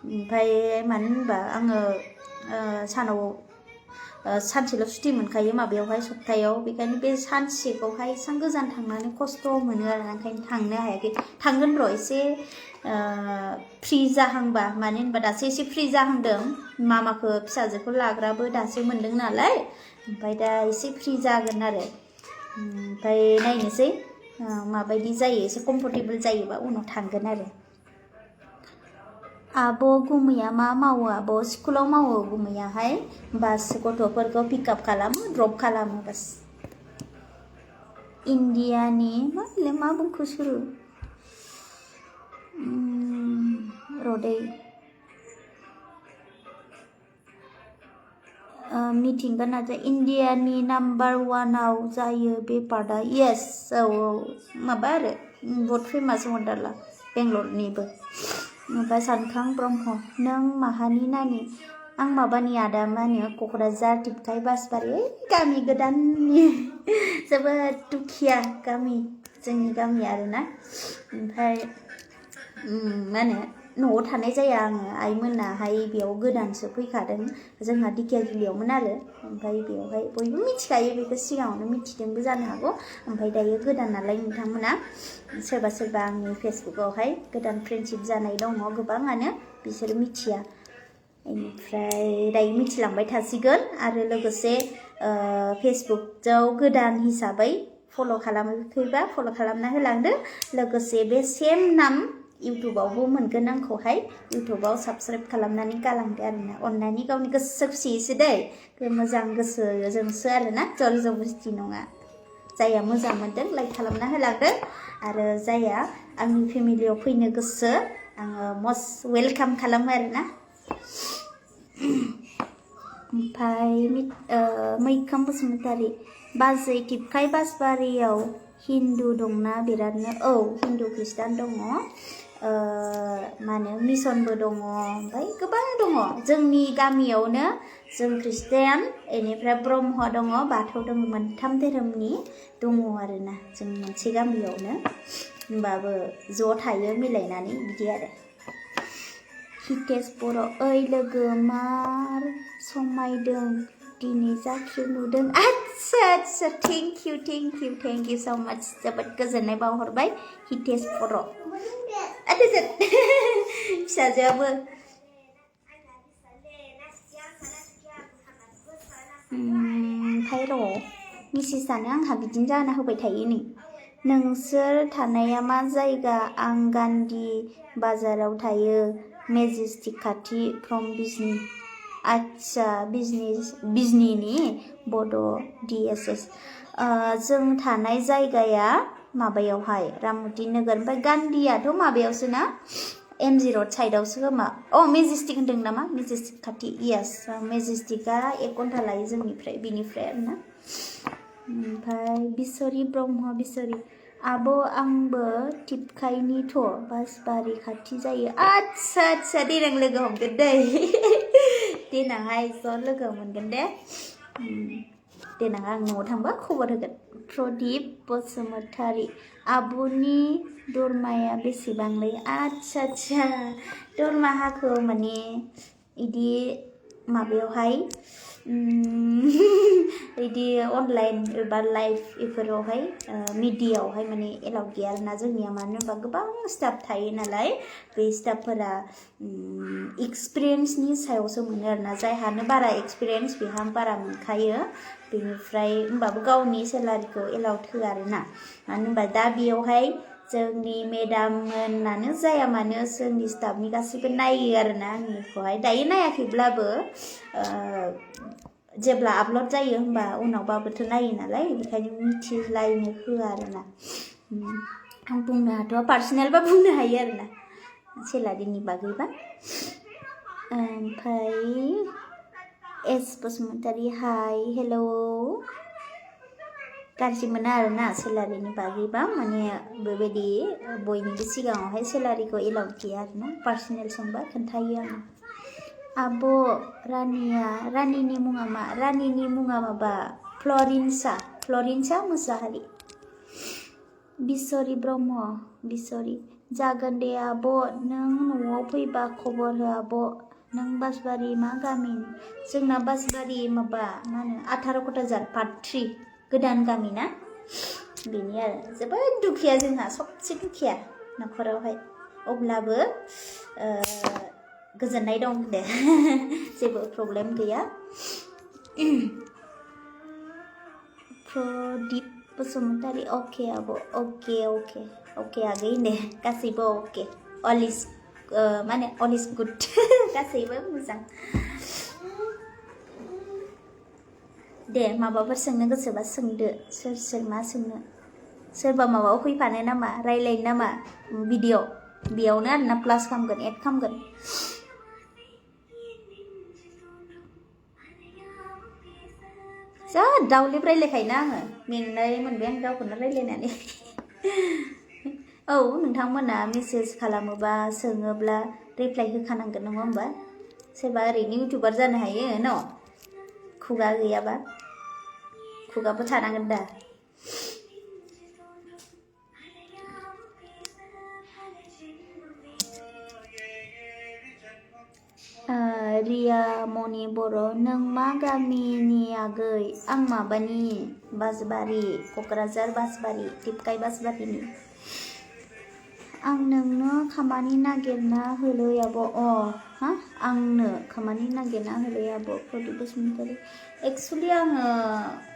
ओमफ्राय मानो होनबा आङो सानाव सानसेल' सुटि मोनखायो माबायावहाय सप्तायाव बेखायनो बे सानसेखौहाय एसेबां गोजान थांनानै खस्थ' मोनो आरो ओंखायनो थांनो हायाखै थांगोन र' एसे फ्रि जाहांबा मानो होनबा दासो एसे फ्रि जाहांदों मामाखौ फिसाजोखौ लाग्राबो दासो मोनदों नालाय ओमफ्राय दा एसे फ्रि जागोन आरो ओमफ्राय नायनोसै माबायदि जायो एसे कमफर्टेबल जायोबा उनाव थांगोन आरो आब' गुमैया मा मावो आब' स्कुलाव मावो गुमैयाहाय बास गथ'फोरखौ पिकआप खालामो ड्रप खालामो बास इन्डियानि मा बुंखो सुरु रदै मिथिंगोन आरो इण्डियानि नाम्बार 1आव जायो बे पार्टआ येस औ माबा आरो बहुत फेमास वन्डारला बेंगलरनिबो ओमफ्राय सानखां ब्रह्म नों माहानि नानि आं माबानि आदा मा होनो क'क्राझार टिपकाइ बासबारि गामि गोदाननि जोबोद दुखिया गामि जोंनि गामि आरोना ओमफ्राय मा होनो न'आव थानाय जाया आङो आइमोनाहाय बेयाव गोदानसो फैखादों जोंहा दिखियाजुलियावमोन आरो ओमफ्राय बेयावहाय बयबो मिथिखायो बेखौ सिगाङावनो मिथिदोंबो जानो हागौ ओमफ्राय दायो गोदान नालाय नोंथांमोना सोरबा सोरबा आंनि फेसबुकआवहाय गोदान फ्रेन्डशिप जानाय दङ गोबाङानो बिसोर मिथिया बेनिफ्राय दायो मिथिलांबाय थासिगोन आरो लोगोसे फेसबुकआव गोदान हिसाबै फल' खालामाखैबा फल' खालामना होलांदो लोगोसे बे सेम नाम इउटुबावबो मोनगोन आंखौहाय इउटुबाव साबस्क्राइब खालामनानै गालांदो आरोना अननानै गावनि गोसो खुसियैसो दै मोजां गोसोजोंसो आरोना जर जबरदस्ति नङा जायहा मोजां मोनदों लाइक खालामना होलांदो आरो जायहा आंनि फेमिलियाव फैनो गोसो आङो मस्ट वेलकाम खालामो आरोना ओमफ्राय मैखोम बसुमतारी बाजै टिपकाइ बासबारियाव हिन्दु दंना बिरादनो औ हिन्दु खृष्टान दङ मा होनो मिसनबो दङ ओमफ्राय गोबां दङ जोंनि गामियावनो जों खृष्टान बेनिफ्राय ब्रह्म दङ बाथौ दङ मोनथाम धोरोमनि दङ आरोना जों मोनसे गामियावनो होमबाबो ज' थायो मिलायनानै बिदि आरो हितेश बर' ओइ लोगो मार समायदों दिनै जाखि नुदों आच्छा थेंक इउ स' माच जोबोद गोजोननाय बावहरबाय हितेश बर' फिसाजोआबो ओमफ्राय र' मिसेसानो आंहा बिदिनो जाना होबाय थायो नै नोंसोर थानाया मा जायगा आं गान्धी बाजाराव थायो मेजेस्टिक खाथि फ्रम बिजनि आच्छा बिजनिनि बड' DSS जों थानाय जायगाया माबायावहाय राममुति नोगोर ओमफ्राय गान्धीयाथ' माबायावसो ना MG र'ड साइडआवसो खोमा मेजेस्टिक होनदों नामा मेजेस्टिक खाथि येस मेजेस्टिकआ 1 घन्टा लायो जोंनिफ्राय बिनिफ्राय आरोना ओमफ्राय बिसरि ब्रह्म बिसरि आब' आंबो टिपकाइनिथ' बासबारि खाथि जायो आच्छा देनां लोगो हमगोन दै देनांहाय ज' लोगो मोनगोन दे देनां आं न'आव थांबा खबर होगोन प्रदीप बसुमतारी आब'नि दरमाया बेसेबांलै आच्छा दरमाहाखौ माने इदि माबायावहाय बिदि अनलाइन एबा लाइभ बेफोरावहाय मिडियाआवहाय माने एलाउड गैया आरोना जोंनिया मानो होनबा गोबां स्टाफ थायो नालाय बे स्टाफफोरा एक्सपिरियेन्सनि सायावसो मोनो आरोना जायहानो बारा एक्सपिरियेन्स बेहा बारा मोनखायो बेनिफ्राय होमबाबो गावनि सेलारिखौ एलाउड होआ आरोना मानो होनबा दा बेयावहाय जोंनि मेडाम मोनानो जाया मानो जोंनि स्टाफनि गासैबो नायो आरोना आंनिखौहाय दायो नायाखैब्लाबो जेब्ला आपल'ड जायो होमबा उनावबाबोथ' नायो नालाय बेखायनो मिथिलायनो होआ आरोना आं बुंनो हाथ'आ पार्सनेलबा बुंनो हायो आरोना सेलारिनि बागैबा ओमफ्राय एस बसुमतारी हाय हेल' गाज्रि मोना आरोना सेलारिनि बागैबा माने बेबायदि बयनिबो सिगाङावहाय सेलारिखौ एलाउड गैया आरोना पार्सनेल सोंबा खोन्थायो आङो आब' रानिनि मुङा मा रानिनि मुङा माबा फ्लरिन्सा मुसाहारि बिसरि ब्रह्म बिसरि जागोन दे आब' नों न'आव फैबा खबर हो आब' नों बासबारि मा गामि जोंना बासबारि माबा मा होनो 18 क'क्राझार पार्ट 3 गोदान गामि ना बेनि आरो जोबोद दुखिया जोंहा सबसे दुखिया न'खरावहाय अब्लाबो गोजोननाय दं दे जेबो प्रब्लेम गैया प्रदीप बसुमतारी अके आब' अके आगै दे गासैबो अके अल इज गुड गासैबो मोजां दे माबाफोर सोंनो गोसोबा सोंदो सोर मा सोंनो सोरबा माबायाव फैफानो नामा रायलायनो नामा भिडिअ बेयावनो आरोना प्लास खालामगोन एड खालामगोन जा दाउलिब रायलायखायोना आङो मेंनाय मोनबाय आं गावखौनो रायलायनानै औ नोंथांमोना मेसेज खालामोबा सोङोब्ला रिप्लाइ होखानांगोन नङा होमबा सोरबा ओरैनो इउटिउबार जानो हायो न खुगा गैयाबा खुगाबो थानांगोन दा रिया मनि बर' नों मा गामिनि आगै आं माबानि बासबारि क'क्राझार बासबारि टिपकाइ बासबारिनि आं नोंनो खामानि नागिरना होलै आब' हा आंनो खामानि नागिरना होलै आब' प्रदीप बसुमतारी एक्सुवेलि आङो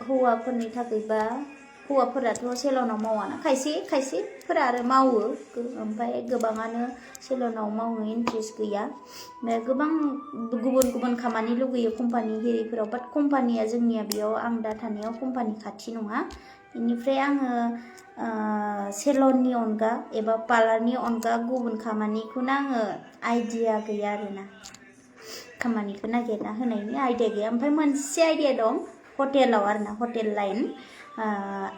हौवाफोरनि थाखायबा हौवाफोराथ' सेलनाव मावाना खायसेफोरा आरो मावो ओमफ्राय गोबाङानो सेलनाव मावनो इन्ट्रेस्ट गैया गोबां गुबुन खामानि लुगैयो कम्पानि हेरिफोराव बाट कम्पानिया जोंनिया बेयाव आं दा थानायाव कम्पानि खाथि नङा बेनिफ्राय आङो सेलननि अनगा एबा पार्लारनि अनगा गुबुन खामानिखौनो आङो आइडिया गैया आरोना खामानिखौ नागिरना होनायनि आइडिया गैया ओमफ्राय मोनसे आइडिया दं हटेलाव आरोना हटेल लाइन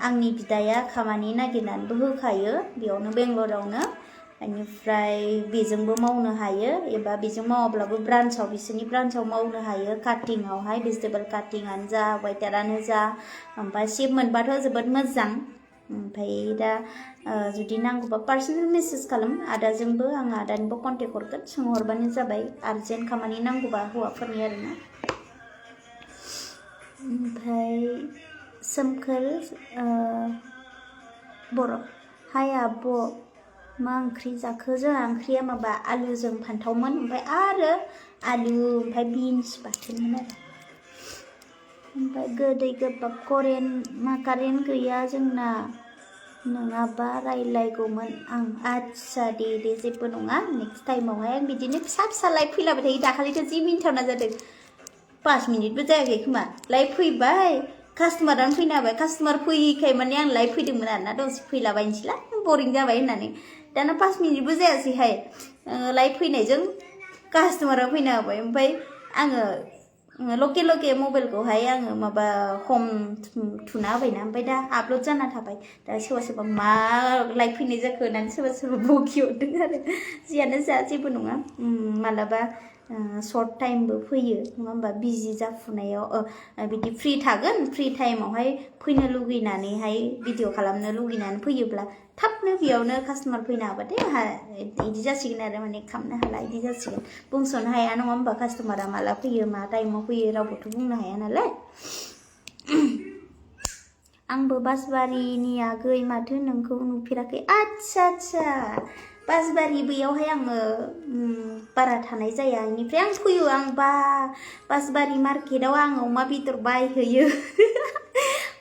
आंनि बिदाया खामानि नागिरनानैबो होखायो बेयावनो बेंगलरावनो बेनिफ्राय बेजोंबो मावनो हायो एबा बेजों मावाब्लाबो ब्रान्चआव बिसोरनि ब्रान्चआव मावनो हायो काटिंआवहाय भेजिटेबल काटिंआनो जा वेटारानो जा ओमफ्राय शिफ्ट मोनबाथ' जोबोद मोजां ओमफ्राय दा जुदि नांगौबा पार्सनेल मेसेज खालाम आदाजोंबो आं आदानिबो कन्टेक्ट हरगोन सोंहरबानो जाबाय आर्जेन्ट खामानि नांगौबा हौवाफोरनि आरोना ओमफ्राय सोमखोर बर' हाय आब' मा ओंख्रि जाखो जोंहा ओंख्रिया माबा आलुजों फान्थावमोन ओमफ्राय आरो आलु ओमफ्राय बिन्स बाथोनमोन आरो ओमफ्राय गोदै गोबाब कारेन्ट गैया जोंना नङाबा रायलायगौमोन आं आदसा दे जेबो नङा नेक्स्ट टाइमावहाय आं बिदिनो फिसा लाइभ फैलाबाय थायो दाखालिथ' जि मिनिथावना जादों 5 मिनिटबो जायाखै खोमा लाइभ फैबाय कास्टमारानो फैनो हाबाय कास्टमार फैयैखाय माने आं लाइभ फैदोंमोन आरोना दसे फैलाबायनोसैला बरिं जाबाय होननानै दाना 5 मिनिटबो जायासैहाय लाइभ फैनायजों कास्टमारा फैनो हाबाय ओमफ्राय आङो लके मबाइलखौहाय आङो माबा हम थुना होबायना ओमफ्राय दा आपल'ड जाना थाबाय दा सोरबा मा लाइभ फैनाय जाखो होननानै सोरबा बखि हरदों आरो जियानो जा जेबो नङा मालाबा सर्ट टाइमबो फैयो नङा होमबा बिजि जाफुनायाव बिदि फ्रि थागोन फ्रि टाइमावहाय फैनो लुगैनानैहाय भिडिअ खालामनो लुगैनानै फैयोब्ला थाबनो बेयावनो कास्टमार फैनो हाबाथाय आंहा बिदि जासिगोन आरो माने खालामनो हाला बिदि जासिगोन बुंस'नो हाया नङा होमबा कास्टमारा माला फैयो मा टाइमाव फैयो रावबोथ' बुंनो हाया नालाय आंबो बासबारिनि आगै माथो नोंखौ नुफेराखै आदसा बासबारि बैयावहाय आङो बारा थानाय जाया बेनिफ्राय आं फैयो आं बासबारि मार्केटाव आं अमा बेदर बायहैयो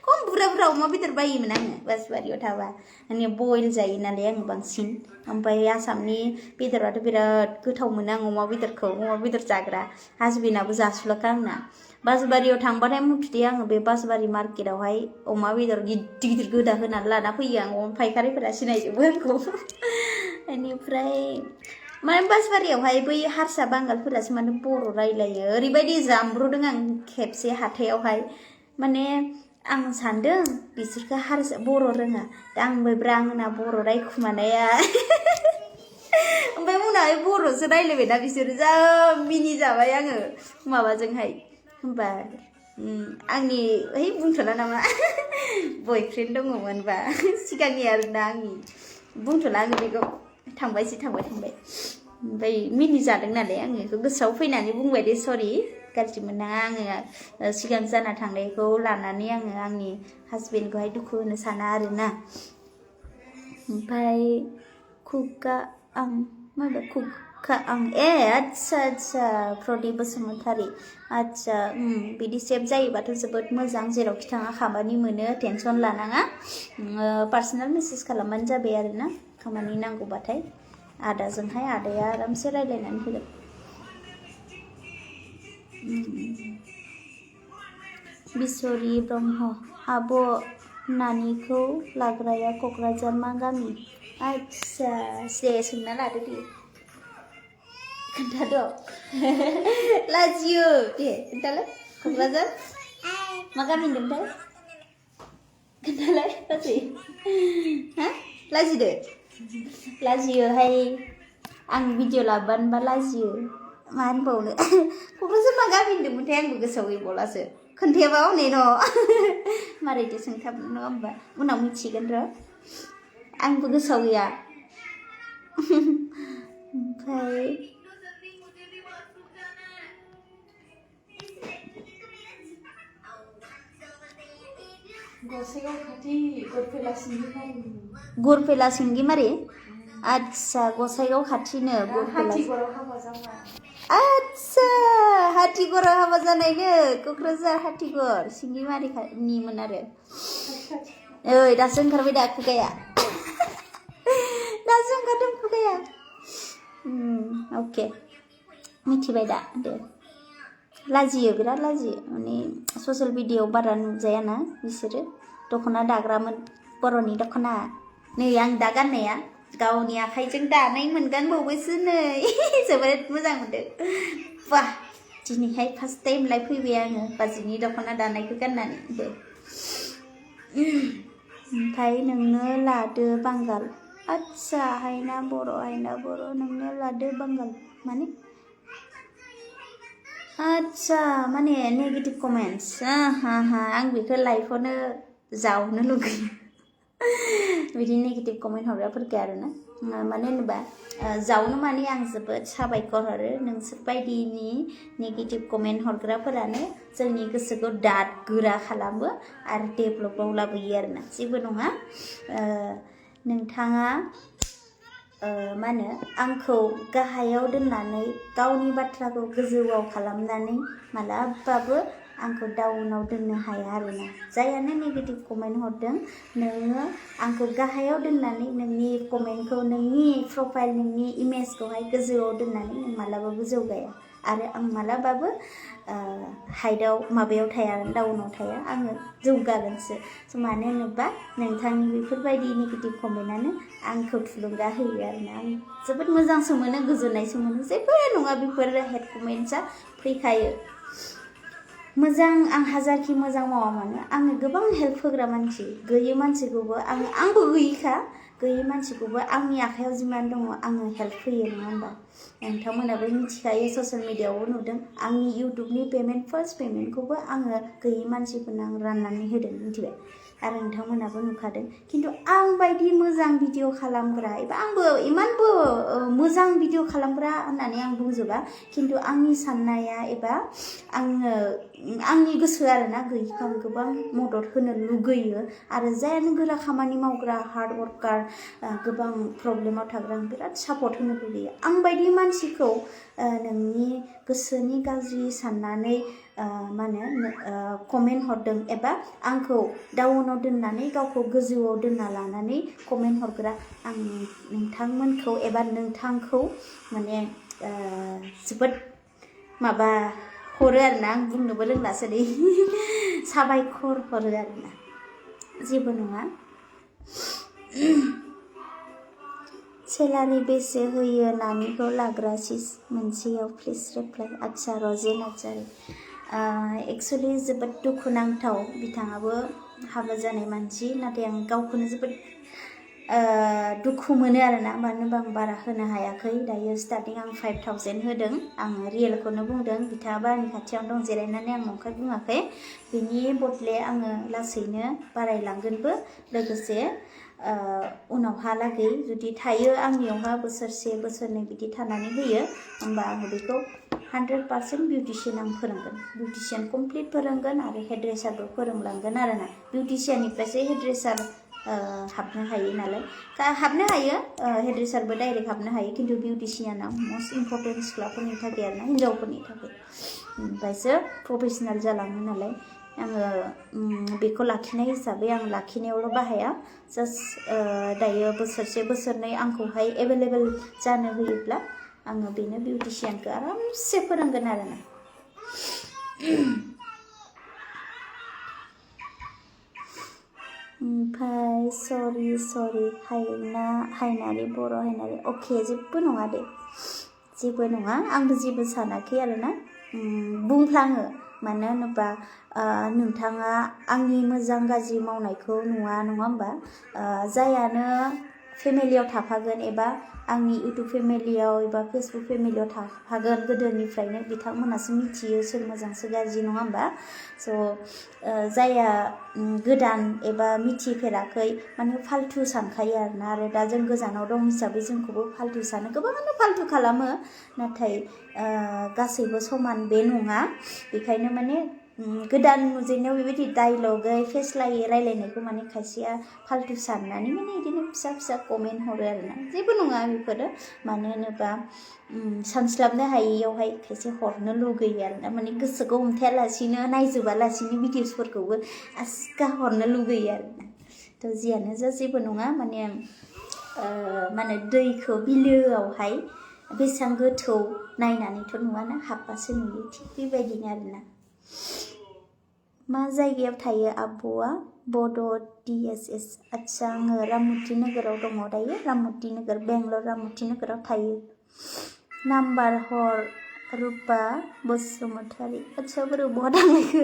खम बुरजा अमा बेदर बायोमोन आङो बासबारियाव थाबा माने बयल जायो नालाय आङो बांसिन ओमफ्राय आसामनि बेदराथ' बिराद गोथाव मोनो आं अमा बेदर जाग्रा हासबेन्डआबो जासुलाखा आंना बासबारियाव थांबाथाय मुथुथे आङो बे बासबारि मार्केटावहाय अमा बेदर गिदिर गोदा होनानै लाना फैयो आं फायखारिफोरा सिनायजोबो आंखौ बेनिफ्राय माने बासबारियावहाय बै हारसा बांगालफोरासो माने बर' रायलायो ओरैबायदि जामब्रदों आं खेबसे हाथायावहाय माने आं सानदों बिसोरखौ हारसा बर' रोङा दा आंबो आंना बर' रायखुमानाया ओमफ्राय उनावहाय बर'सो रायलायबायना बिसोरो जा मिनि जाबाय आङो माबाजोंहाय होमबा आंनि बुंथ'ला नामा बयफ्रेन्ड दङमोनबा सिगांनि आरोना आंनि बुंथ'ला आङो बेखौ थांबाय ओमफ्राय मिनि जादों नालाय आङो बेखौ गोसोआव फैनानै बुंबाय दे सरि गाज्रि मोननाङा आङो सिगां जाना थांनायखौ लानानै आङो आंनि हासबेन्डखौहाय दुखु होनो साना आरोना ओमफ्राय खुगा आं आदसा प्रदीप बसुमतारी आदसा बिदि सेभ जायोबाथ' जोबोद मोजां जेरावखि थाङा खामानि मोनो टेनसन लानाङा पार्सनेल मेसेज खालामबानो जाबाय आरोना खामानि नांगौबाथाय आदाजोंहाय आदाया आरामसे रायलायनानै होगोन बिसरि ब्रह्म आब' नानिखौ लाग्राया क'क्राझार मा गामि आदसा दे सोंना लादो दे खोन्थाद' लाजियो दे खोन्थालाय क'क्राझार मा गान होनदोंथाय खोन्थालाय लाजि हा लाजिदो लाजियोहाय आं भिडिअ लाबानोबा लाजियो मा होनबावनो क'क्राझार मा गामि होनदोंमोनथाय आंबो गोसोआव गैबावलासो खोन्थायाबा हनै न' मारैथो सोंथाबनो नङा होमबा उनाव मिथिगोन र' आंबो गोसोआव गैया ओमफ्राय गसाइगाव खाथि गरफेला सिंगिमारि आच्छा गसाइगाव खाथिनो हाथिगराव हाबा जाबाय आच्छा हाथिगराव हाबा जानायनो क'क्राझार हाथिगर सिंगिमारिनिमोन आरो ओइ दासो ओंखारबाय दा खुगाया दासो ओंखारदों खुगाया अके मिथिबाय दा दे लाजियो बिराद लाजियो माने ससियेल मिडियायाव बारा नुजायाना बिसोरो दख'ना दाग्रामोन बर'नि दख'ना नै आं दा गाननाया गावनि आखाइजों दानाय मोनगानबावबायसो नै जोबोद मोजां मोनदों वाह दिनैहाय फार्स्ट टाइम फैबाय आङो बाजैनि दख'ना दानायखौ गाननानै दे ओमफ्राय नोंनो लादो बांगाल आच्छा हायना बर' नोंनो लादो बांगाल माने आच्छा माने नेगेटिभ कमेन्ट्स आं बेखौ लाइफआवनो जावनो लुगैयो बिदि नेगेटिभ कमेन्ट हरग्राफोरखौ आरोना मानो होनोबा जावनो माने आं जोबोद साबायखर हरो नोंसोर बायदिनि नेगेटिभ कमेन्ट हरग्राफोरानो जोंनि गोसोखौ दाद गोरा खालामो आरो डेभेलपआव लाबोयो आरोना जेबो नङा नोंथाङा मा होनो आंखौ गाहायाव दोननानै गावनि बाथ्राखौ गोजौआव खालामनानै मालाबाबो आंखौ डाउनाव दोननो हाया आरोना जायानो नेगेटिभ कमेन्ट हरदों नोङो आंखौ गाहायाव दोननानै नोंनि कमेन्टखौ नोंनि प्रफाइल नोंनि इमेजखौहाय गोजौआव दोननानै नों मालाबाबो जौगाया आरो आं मालाबाबो हाइटआव माबायाव थाया डाउनाव थाया आङो जौगागोनसो मानो होनोबा नोंथांनि बेफोरबायदि नेगेटिभ कमेन्टआनो आंखौ थुलुंगा होयो आरोना आं जोबोद मोजांसो मोनो गोजोननायसो मोनो जेबो नङा बेफोर हेड कमेन्ट्सआ फैखायो मोजां आं हाजारखि मोजां मावा मानो आङो गोबां हेल्प होग्रा मानसि गैयै मानसिखौबो आंबो गैयिखा गैयै मानसिखौबो आंनि आखायाव जिमान दङ आङो हेल्प होयो नङा होमबा नोंथांमोनाबो मिथिखायो ससियेल मिडियायावबो नुदों आंनि इउटुबनि फार्स्ट पेमेन्टखौबो आङो गैयै मानसिफोरनो आं राननानै होदों मिथिबाय आरो नोंथांमोनाबो नुखादों खिन्थु आं बायदि मोजां भिडिअ खालामग्रा एबा आंबो इमानबो मोजां भिडिअ खालामग्रा होननानै आं बुंजोबा खिन्थु आंनि साननाया एबा आंनि गोसो आरोना गैयिखौ आं गोबां मदद होनो लुगैयो आरो जायानो गोरा खामानि मावग्रा हार्ड वर्कार गोबां प्रब्लेमाव थाग्रा आं बिराद सापर्ट होनो लुगैयो आं बायदि मानसिखौ नोंनि गोसोनि गाज्रि साननानै मा होनो कमेन्ट हरदों एबा आंखौ डाउनाव दोननानै गावखौ गोजौआव दोनना लानानै कमेन्ट हरग्रा आं नोंथांमोनखौ एबा नोंथांखौ माने जोबोद माबा हरो आरोना आं बुंनोबो रोंलासो नै साबायखर हरो आरोना जेबो नङा सेलारि बेसे होयो नानिखौ लाग्रा सिस मोनसेयाव प्लिज रिप्लाइ आच्छा रजे नार्जारि एक्सुवेलि जोबोद दुखुनांथाव बिथाङाबो हाबा जानाय मानसि नाथाय आं गावखौनो जोबोद दुखु मोनो आरोना मानो होनबा आं बारा होनो हायाखै दायो स्टार्टिं आं 5000 होदों आङो रियेलखौनो बुंदों बिथाङाबो आंनि खाथियावनो दं जिरायनानै आं नंखाय बुङाखै बिनि बदले आङो लासैनो बारायलांगोनबो लोगोसे उनावहालागै जुदि थायो आंनियावहा बोसोरसे बोसोरनै बिदि थानानै होयो होमबा आङो बेखौ 100% बिउटिशियान आं फोरोंगोन बिउटिशियान कमप्लिट फोरोंगोन आरो हेड्रेसारबो फोरोंलांगोन आरोना बिउटिशियाननिफ्रायसो हेड्रेसार हाबनो हायो नालाय हाबनो हायो हेड्रेसारबो डाइरेक्ट हाबनो हायो खिन्थु बिउटिशियाना मस्ट इम्परटेन्ट सिख्लाफोरनि थाखाय आरोना हिन्जावफोरनि थाखाय ओमफ्रायसो प्रफेसनेल जालाङो नालाय आङो बेखौ लाखिनाय हिसाबै आं लाखिनायावल' बाहाया जास्ट दायो बोसोरसे बोसोरनै आंखौहाय एभेलेबेल जानो होयोब्ला आङो बेनो बिउटिशियानखौ आरामसे फोरोंगोन आरोना ओमफ्राय सरि हायनारि बर' हायनारि अके जेबो नङा दे जेबो नङा आंबो जेबो सानाखै आरोना बुंफ्लाङो मानो होनोबा नोंथाङा आंनि मोजां गाज्रि मावनायखौ नुवा नङा होमबा जायानो फेमिलियाव थाफागोन एबा आंनि इउटुब फेमिलियाव एबा फेसबुक फेमिलियाव थाफागोन गोदोनिफ्रायनो बिथांमोनासो मिथियो सोर मोजां सोर गाज्रि नङा होमबा स' जाया गोदान एबा मिथिफेराखै माने फाल्थु सानखायो आरो दा जों गोजानाव दं हिसाबै जोंखौबो फाल्थु सानो गोबाङानो फाल्थु खालामो नाथाय गासैबो समान बे नङा बेखायनो माने गोदान नुजेननायाव बेबायदि डायलगै फेस्लायै रायलायनायखौ माने खायसेया फाल्थु साननानै माने बिदिनो फिसा फिसा कमेन्ट हरो आरोना जेबो नङा बेफोरो मानो होनोबा सानस्लाबनो हायैयावहाय खायसे हरनो लुगैयो आरोना माने गोसोखौ हमथायालासिनो नायजोबालासिनो भिडिअसफोरखौबो आसिखा हरनो लुगैयो आरोना थ' जियानो जा जेबो नङा माने माने दैखौ बिलोआवहाय बेसेबां गोथौ नायनानैथ' नुवाना हाबबासो नुयो थिग बेबायदिनो आरोना मा जायगायाव थायो आब'आ बड' DSS आदसा आङो राममुति नोगोराव दङ दायो राममुति नोगोर बेंगलर राममुति नोगोराव थायो नाम्बार हर रुपा बसुमतारी आदसा बोरै बहा थांलायखो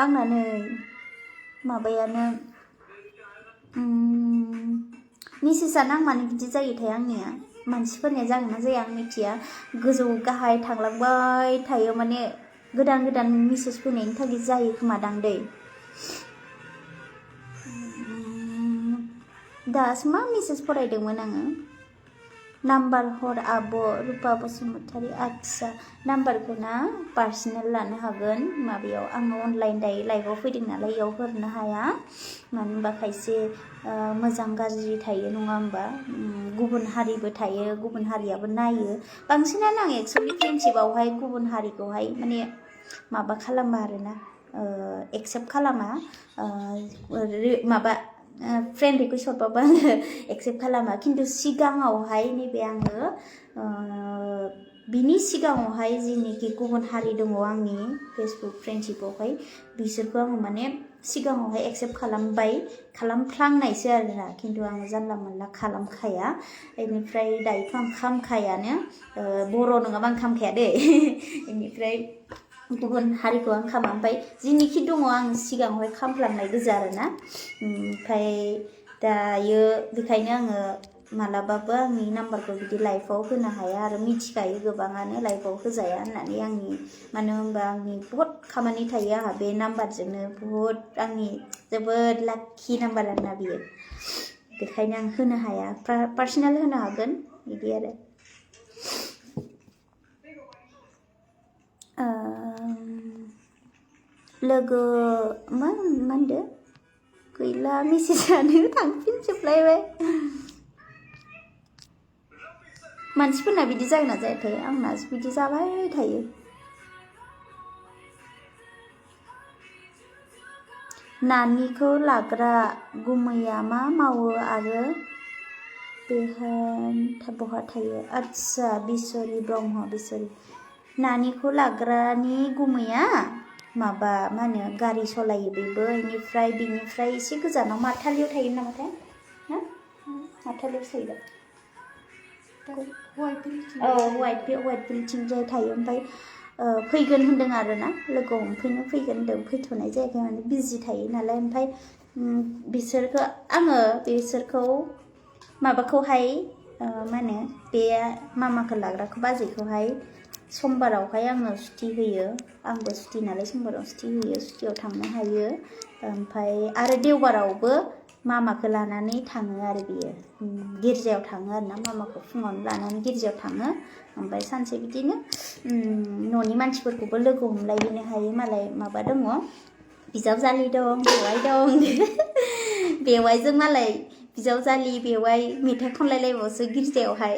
आंना नै माबायानो मेसेजआनो आं मानो बिदि जायोथाय आंनिया मानसिफोरनिया जागोन ना जाया आं मिथिया गोजौ गाहाय थांलांबाय थायो माने गोदान गोदान मेसेज फैनायनि थाखाय जायो खोमादां दै दासो मा मेसेज फरायदोंमोन आङो नाम्बार हर आब' रुपा बसुमतारी आदसा नाम्बारखौ ना पार्सनेल लानो हागोन माबायाव आङो अनलाइन दायो लाइभआव फैदों नालाय इयाव हरनो हाया मानो होनबा खायसे मोजां गाज्रि थायो नङा होमबा गुबुन हारिबो थायो गुबुन हारियाबो नायो बांसिनानो आं एक्सुवेलि फ्रेन्डशिपआवहाय गुबुन हारिखौहाय माने माबा खालामा आरोना एक्सेप्ट खालामा माबा फ्रेन्ड रिकुवेस्ट हरबाबो आङो एक्सेप्ट खालामा खिन्थु सिगाङावहाय नैबे आङो बिनि सिगाङावहाय जिनिखि गुबुन हारि दङ आंनि फेसबुक फ्रेन्डशिपआवहाय बिसोरखौ आङो माने सिगाङावहाय एक्सेप्ट खालामफ्लांनायसो आरोना खिन्थु आङो जानला मोनला खालामखाया बेनिफ्राय दायोथ' आं खामखायानो बर' नङाबा आं खामखाया दे बेनिफ्राय गुबुन हारिखौ आं खामा ओमफ्राय जिनिखि दङ आं सिगाङावहाय खामफ्लांनाय गोजा आरोना ओमफ्राय दायो बेखायनो आङो मालाबाबो आंनि नाम्बारखौ बिदि लाइभआव होनो हाया आरो मिथिखायो गोबाङानो लाइभआव होजाया होननानै आंनि मानो होनबा आंनि बहुत खामानि थायो आंहा बे नाम्बारजोंनो बहुत आंनि जोबोद लाखि नाम्बार आरोना बियो बेखायनो आं होनो हाया पार्सनेल होनो हागोन बिदि आरो लोगो मा होनदो गैला मेसेजआनो थांफिनजोबलायबाय मानसिफोरना बिदि जायो ना जायाथाय आंनासो बिदि जाबाय थायो नानिखौ लाग्रा गुमैया मा मावो आरो बहा थायो आदसा बिसरि ब्रह्म बिसरि नानिखौ लाग्रानि गुमैया माबा मा होनो गारि सलायो बेबो बिनिफ्राय एसे गोजानाव माथालियाव थायो नामाथाय ना माथालियाव थायो वाइट बिल्डिं जाय थायो ओमफ्राय फैगोन होनदों आरोना लोगो हमफैनो फैगोन होनदों फैथ'नाय जायाखै माने बिजि थायो नालाय ओमफ्राय बिसोरखौ माबाखौहाय मा होनो बे मामाखौ लाग्राखौ बाजैखौहाय समबारावहाय आङो सुटि होयो आंबो सुटि नालाय समबाराव सुटि होयो सुटियाव थांनो हायो ओमफ्राय आरो देवबारावबो मामाखौ लानानै थाङो आरो बियो गिर्जायाव थाङो आरोना मामाखौ फुङावनो लानानै गिर्जायाव थाङो ओमफ्राय सानसे बिदिनो न'नि मानसिफोरखौबो लोगो हमलायनो हायो मालाय माबा दङ बिजावजालि दं बेवाइ दं बेवाइजों मालाय बिजावजालि बेवाइ मेथाइ खनलायलायबावसो गिर्जायावहाय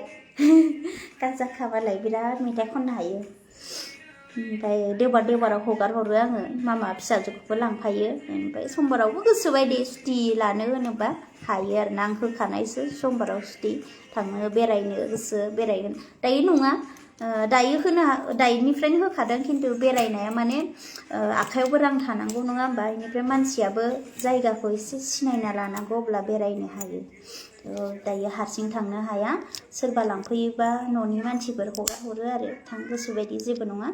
गाजा खाबालाय बिराद मेथाइ खननो हायो ओमफ्राय देवबाराव हगार हरो आङो मामा फिसाजोखौबो लांफायो ओमफ्राय समबारावबो गोसोबायदि सुटि लानो होनोबा हायो आरोना आं होखानायसो समबाराव सुटि थांनो बेरायनो गोसो बेरायगोन दायो नङा दायोनिफ्रायनो होखादों खिन्थु बेरायनाया माने आखायावबो रां थानांगौ नङा होमबा बेनिफ्राय मानसियाबो जायगाखौ एसे सिनायना लानांगौ अब्ला बेरायनो हायो दायो हारसिं थांनो हाया सोरबा लांफैयोबा न'नि मानसिफोर हगार हरो आरो थां गोसो बायदि जेबो नङा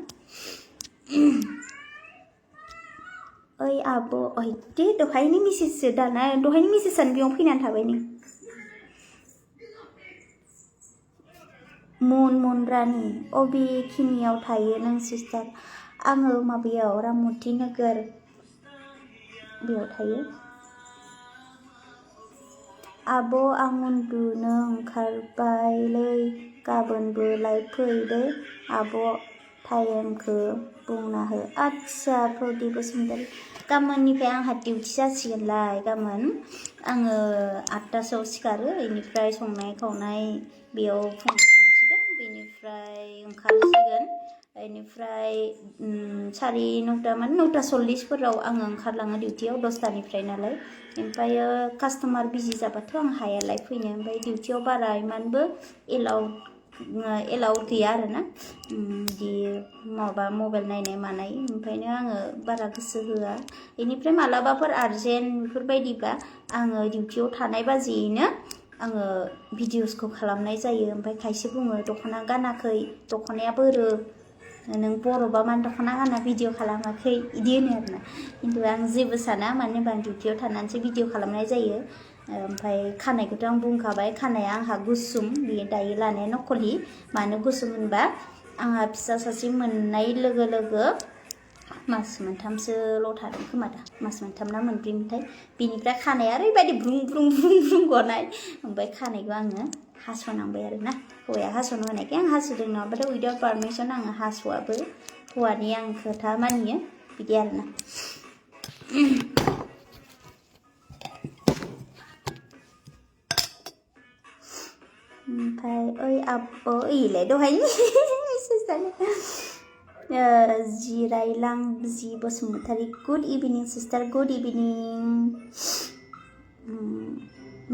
ओइ आब' ओइ दे दहायनि मेसेजसो दाना दहायनि मेसेजआनो बेयाव फैनानै थाबाय नै मुनरानि अबेखिनियाव थायो नों सिस्टार आङो माबायाव राममूर्ति नोगोर बेयाव थायो आब' आं उन्दुनो ओंखारबायलै गाबोनबो लाइभ फै दे आब' टाइमखौ बुंना हो आच्छा प्रदीप बसुमतारी गाबोननिफ्राय आंहा डिउटि जासिगोनलाय गाबोन आङो 8टासोआव सिखारो बेनिफ्राय संनाय खावनाय बेयाव फुङाव संसिगोन बेनिफ्राय ओंखारसिगोन बेनिफ्राय 9:30 माने 9:40फोराव आङो ओंखारलाङो डिउटियाव 10टानिफ्राय नालाय ओमफ्रायो कास्टमार बिजि जाबाथ' आं हायालाय फैनो ओमफ्राय डिउटियाव बारा इमानबो एलाउड गैया आरोना बिदि माबा मबाइल नायनाय मानाय ओंखायनो आङो बारा गोसो होआ बेनिफ्राय मालाबाफोर आर्जेन्ट बेफोरबायदिबा आङो डिउटियाव थानाय बाजियैनो आङो भिडिअसखौ खालामनाय जायो ओमफ्राय खायसे बुङो दख'ना गानाखै दख'नाया बोरो नों बर'बा मानो दख'ना गाना भिडिअ खालामाखै बिदि होनो आरोना खिन्थु आं जेबो साना मानो होनबा आं डिउटियाव थानानैसो भिडिअ खालामनाय जायो ओमफ्राय खानायखौथ' आं बुंखाबाय खानाया आंहा गुसुं बेयो दायो लानाया नखलि मानो गुसुं होनबा आंहा फिसा सासे मोननाय लोगो लोगो मास मोनथामसोल' थादों खोमा दा मास मोनथाम ना मोनब्रैमोनथाय बिनिफ्राय खानाया ओरैबायदि ब्रुं ब्रुं ब्रुं ब्रुं गनाय ओमफ्राय खानायखौ आङो हास'नांबाय आरोना हौवाया हास'नो होनायखाय आं हास'दों नङाबाथ' उइदाउट पारमिसन आङो हास'आबो हौवानि आं खोथा मानियो बिदि आरोना ओमफ्राय ओइ आब' ओइलाय दहायनि मेसेजानो जिरायलां जि बसुमतारी गुड इभिनिं सिस्टार गुड इभिनिं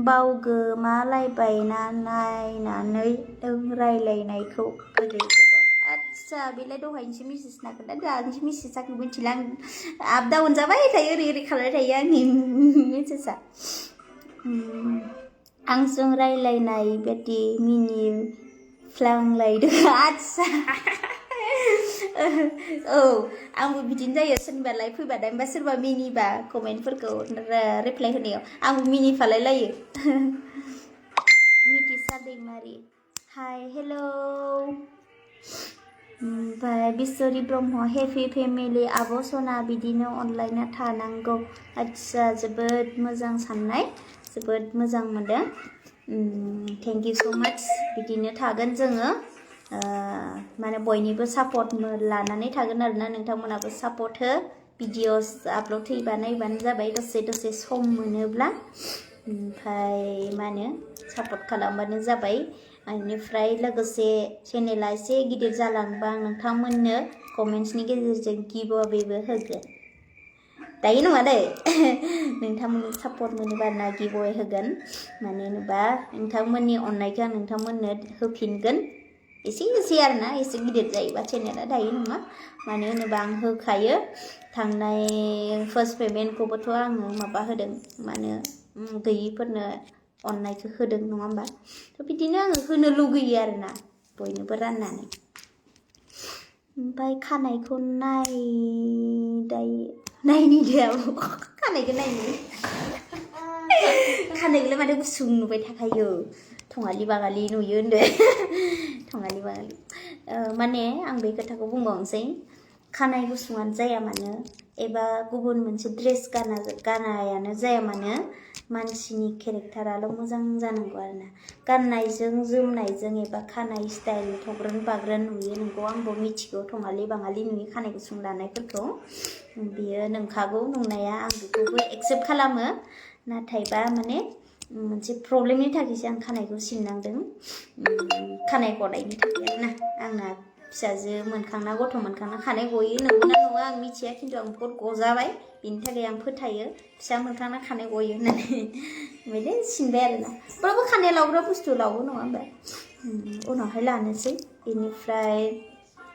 बावगोमालायबायना नायनानै रायलायनायखौ बोरै आच्छा बेलाय दहायनिसो मेसेज नागिरना दानिसो मेसेज जाखो मिथिला आं आप डाउन जाबाय थायो ओरै खालामबाय थायो आंनि मेसेजआ आंजों रायलायनाय बायदि मिनिफ्लांलायदों आच्छा औ आंबो बिदिनो जायो सोरनिबा लाइभ फैबाथाय ओमफ्राय सोरबा मिनिबा कमेन्टफोरखौ रिप्लाइ होनायाव आंबो मिनिफालाय लायो मिथिसा दैमारि हाय हेल' ओमफ्राय बिस्वरि ब्रह्म हेपि फेमिलि आब' सना बिदिनो अनलायना थानांगौ आच्छा जोबोद मोजां साननाय जोबोद मोजां मोनदों थेंक इउ स' माच बिदिनो थागोन जोङो माने बयनिबो सापर्ट लानानै थागोन आरोना नोंथांमोनाबो सापर्ट हो भिडिअस आपल'ड हैबानो जाबाय दसे दसे सम मोनोब्ला ओमफ्राय मा होनो सापर्ट खालामबानो जाबाय बेनिफ्राय लोगोसे चेनेला एसे गिदिर जालांबा आं नोंथांमोननो कमेन्ट्सनि गेजेरजों गिभ अवेबो होगोन दायो नङा दै नोंथांमोननि सापर्ट मोनोबा ना गिभ अवे होगोन मानो होनोबा नोंथांमोननि अननायखौ आं नोंथांमोननो होफिनगोन एसे एसे आरोना एसे गिदिर जायोबा चेनेला दायो नङा मानो होनोबा आं होखायो थांनाय फार्स्ट पेमेन्टखौबोथ' आङो माबा होदों मानो गैयिफोरनो अननायखौ होदों नङा होमबा थ' बिदिनो आङो होनो लुगैयो आरोना बयनोबो राननानै ओमफ्राय खानायखौ नायनि दे आब' खानायखौ नायनि खानायखौलाय माथो गुसुं नुबाय थाखायो थङालि बाङालि नुयो होनदो थङालि बाङालि माने आं बे खोथाखौ बुंबावनोसै खानाय गुसुङानो जाया मानो एबा गुबुन मोनसे ड्रेस गानायानो जाया मानो मानसिनि केरेक्टाराल' मोजां जानांगौ आरोना गाननायजों जोमनायजों एबा खानाय स्टाइल थग्रोन बाग्रोन नुयो नोंगौ आंबो मिथिगौ थङालि बाङालि नुयो खानाय गुसुं लानायफोरखौ बियो नंखागौ नंनाया आं बेखौबो एक्सेप्ट खालामो नाथायबा माने मोनसे प्रब्लेमनि थाखायसो आं खानायखौ सिननांदों खानाय गनायनि थाखाय आरोना आंना फिसाजो मोनखांना गथ' मोनखांना खानाय गयो नंगौना नङा आं मिथिया खिन्थु आं बहुत गजाबाय बिनि थाखाय आं फोथायो फिसा मोनखांना खानाय गयो होननानै ओमफ्राय सिनबाय आरोना थेवब्लाबो खानाया लावग्रा बुस्थु लावो नङा होमबा उनावहाय लानोसै बेनिफ्राय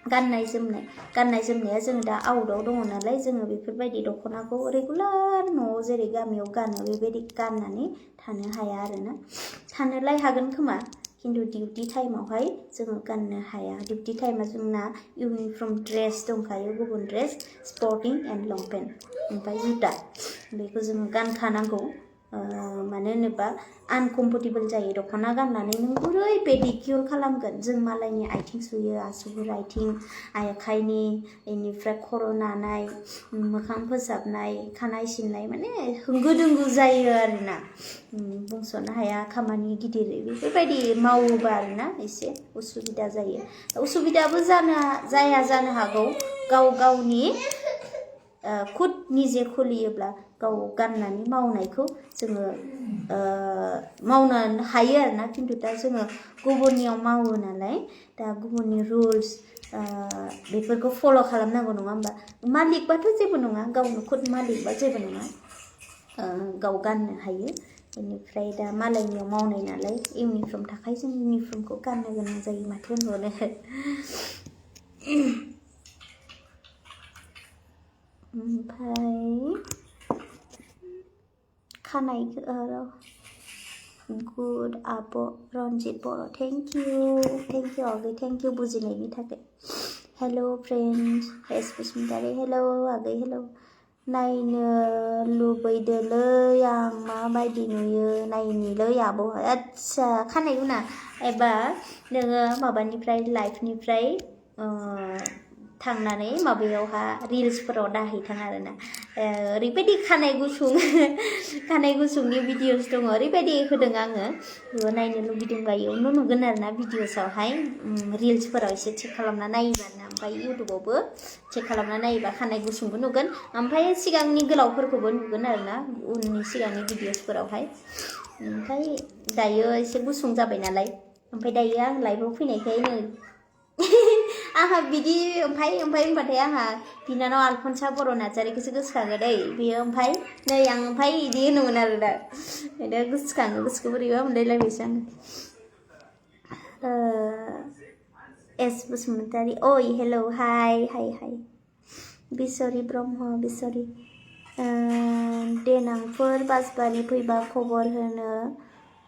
गाननाय जोमनाया जोङो दा आउटआव दङ नालाय जोङो बेफोरबायदि दख'नाखौ रेगुलार न'आव जेरै गामियाव गानो बेबायदि गाननानै थानो हाया आरोना थानोलाय हागोन खोमा खिन्थु डिउटि टाइमावहाय जोङो गाननो हाया डिउटि टाइमा जोंना इउनिफर्म ड्रेस दंखायो गुबुन ड्रेस स्पर्टिं एन्ड लंपेन्ट ओमफ्राय जुथा बेखौ जोङो गानखानांगौ मानो होनोबा आनकम्फर्टेबल जायो दख'ना गाननानै नों बोरै पेडिकिउर खालामगोन जों मालायनि आथिं सुयो आसुगुर आथिं आखाइनि बेनिफ्राय खर' नानाय मोखां फोसाबनाय खानाय सिननाय माने होंगो दोंगो जायो आरोना बुंस'नो हाया खामानि गिदिर बेफोरबायदि मावोबा आरोना एसे उसुबिदा जायो उसुबिदाबो जानो हागौ गावनि खुद निजे खुलियोब्ला गाव गाननानै मावनायखौ जोङो मावनो हायो आरोना खिन्थु दा जोङो गुबुननियाव मावो नालाय दा गुबुननि रुल्स बेफोरखौ फल' खालामनांगौ नङा होमबा मालिकबाथ' जेबो नङा गावनो खुद मालिकबा जेबो नङा गाव गाननो हायो बेनिफ्राय दा मालायनियाव मावनाय नालाय इउनिफर्म थाखाय जों इउनिफर्मखौ गाननो गोनां जायो माथो होनबावनो ओमफ्राय खानाइखौ गुड आब' रन्जित बर' थेंक इउ आगै थेंक इउ बुजिनायनि थाखाय हेल' फ्रेन्ड्स एस बसुमतारी हेल' आगै हेल' नायनो लुबैदोलै आं माबायदि नुयो नायनिलै आब' आदसा खानाय गुना एबा नोङो माबानिफ्राय लाइफनिफ्राय थांनानै माबायावहा रिल्सफोराव दाहैथां आरोना ओरैबायदि खानाय गुसुंनि भिडिअस दङ ओरैबायदि होदों आङो बेयाव नायनो लुबैदोंबा इयावनो नुगोन आरोना भिडिअसआवहाय रिल्सफोराव एसे चेक खालामना नायोबानो ओमफ्राय इउटुबावबो चेक खालामना नायोबा खानाय गुसुंबो नुगोन ओमफ्राय सिगांनि गोलावफोरखौबो नुगोन आरोना उननि सिगांनि भिडिअसफोरावहाय ओमफ्राय दायो एसे गुसुं जाबाय नालाय ओमफ्राय दायो आं लाइभआव फैनायखाय नै आंहा बिदि ओमफ्राय होनबाथाय आंहा बिनानाव आलफनसा बर' नार्जारिखौसो गोसोखाङो दै बेयो ओमफ्राय नै आं ओमफ्राय बिदि होनोमोन आरो दा ओमफ्राय गोसोखाङो गोसोखौ बोरैबा मोनलायलायबायसो आङो एस बसुमतारी ओइ हेल' हाय बिसरि ब्रह्म बिसरि देनांफोर बासबारि फैबा खबर होनो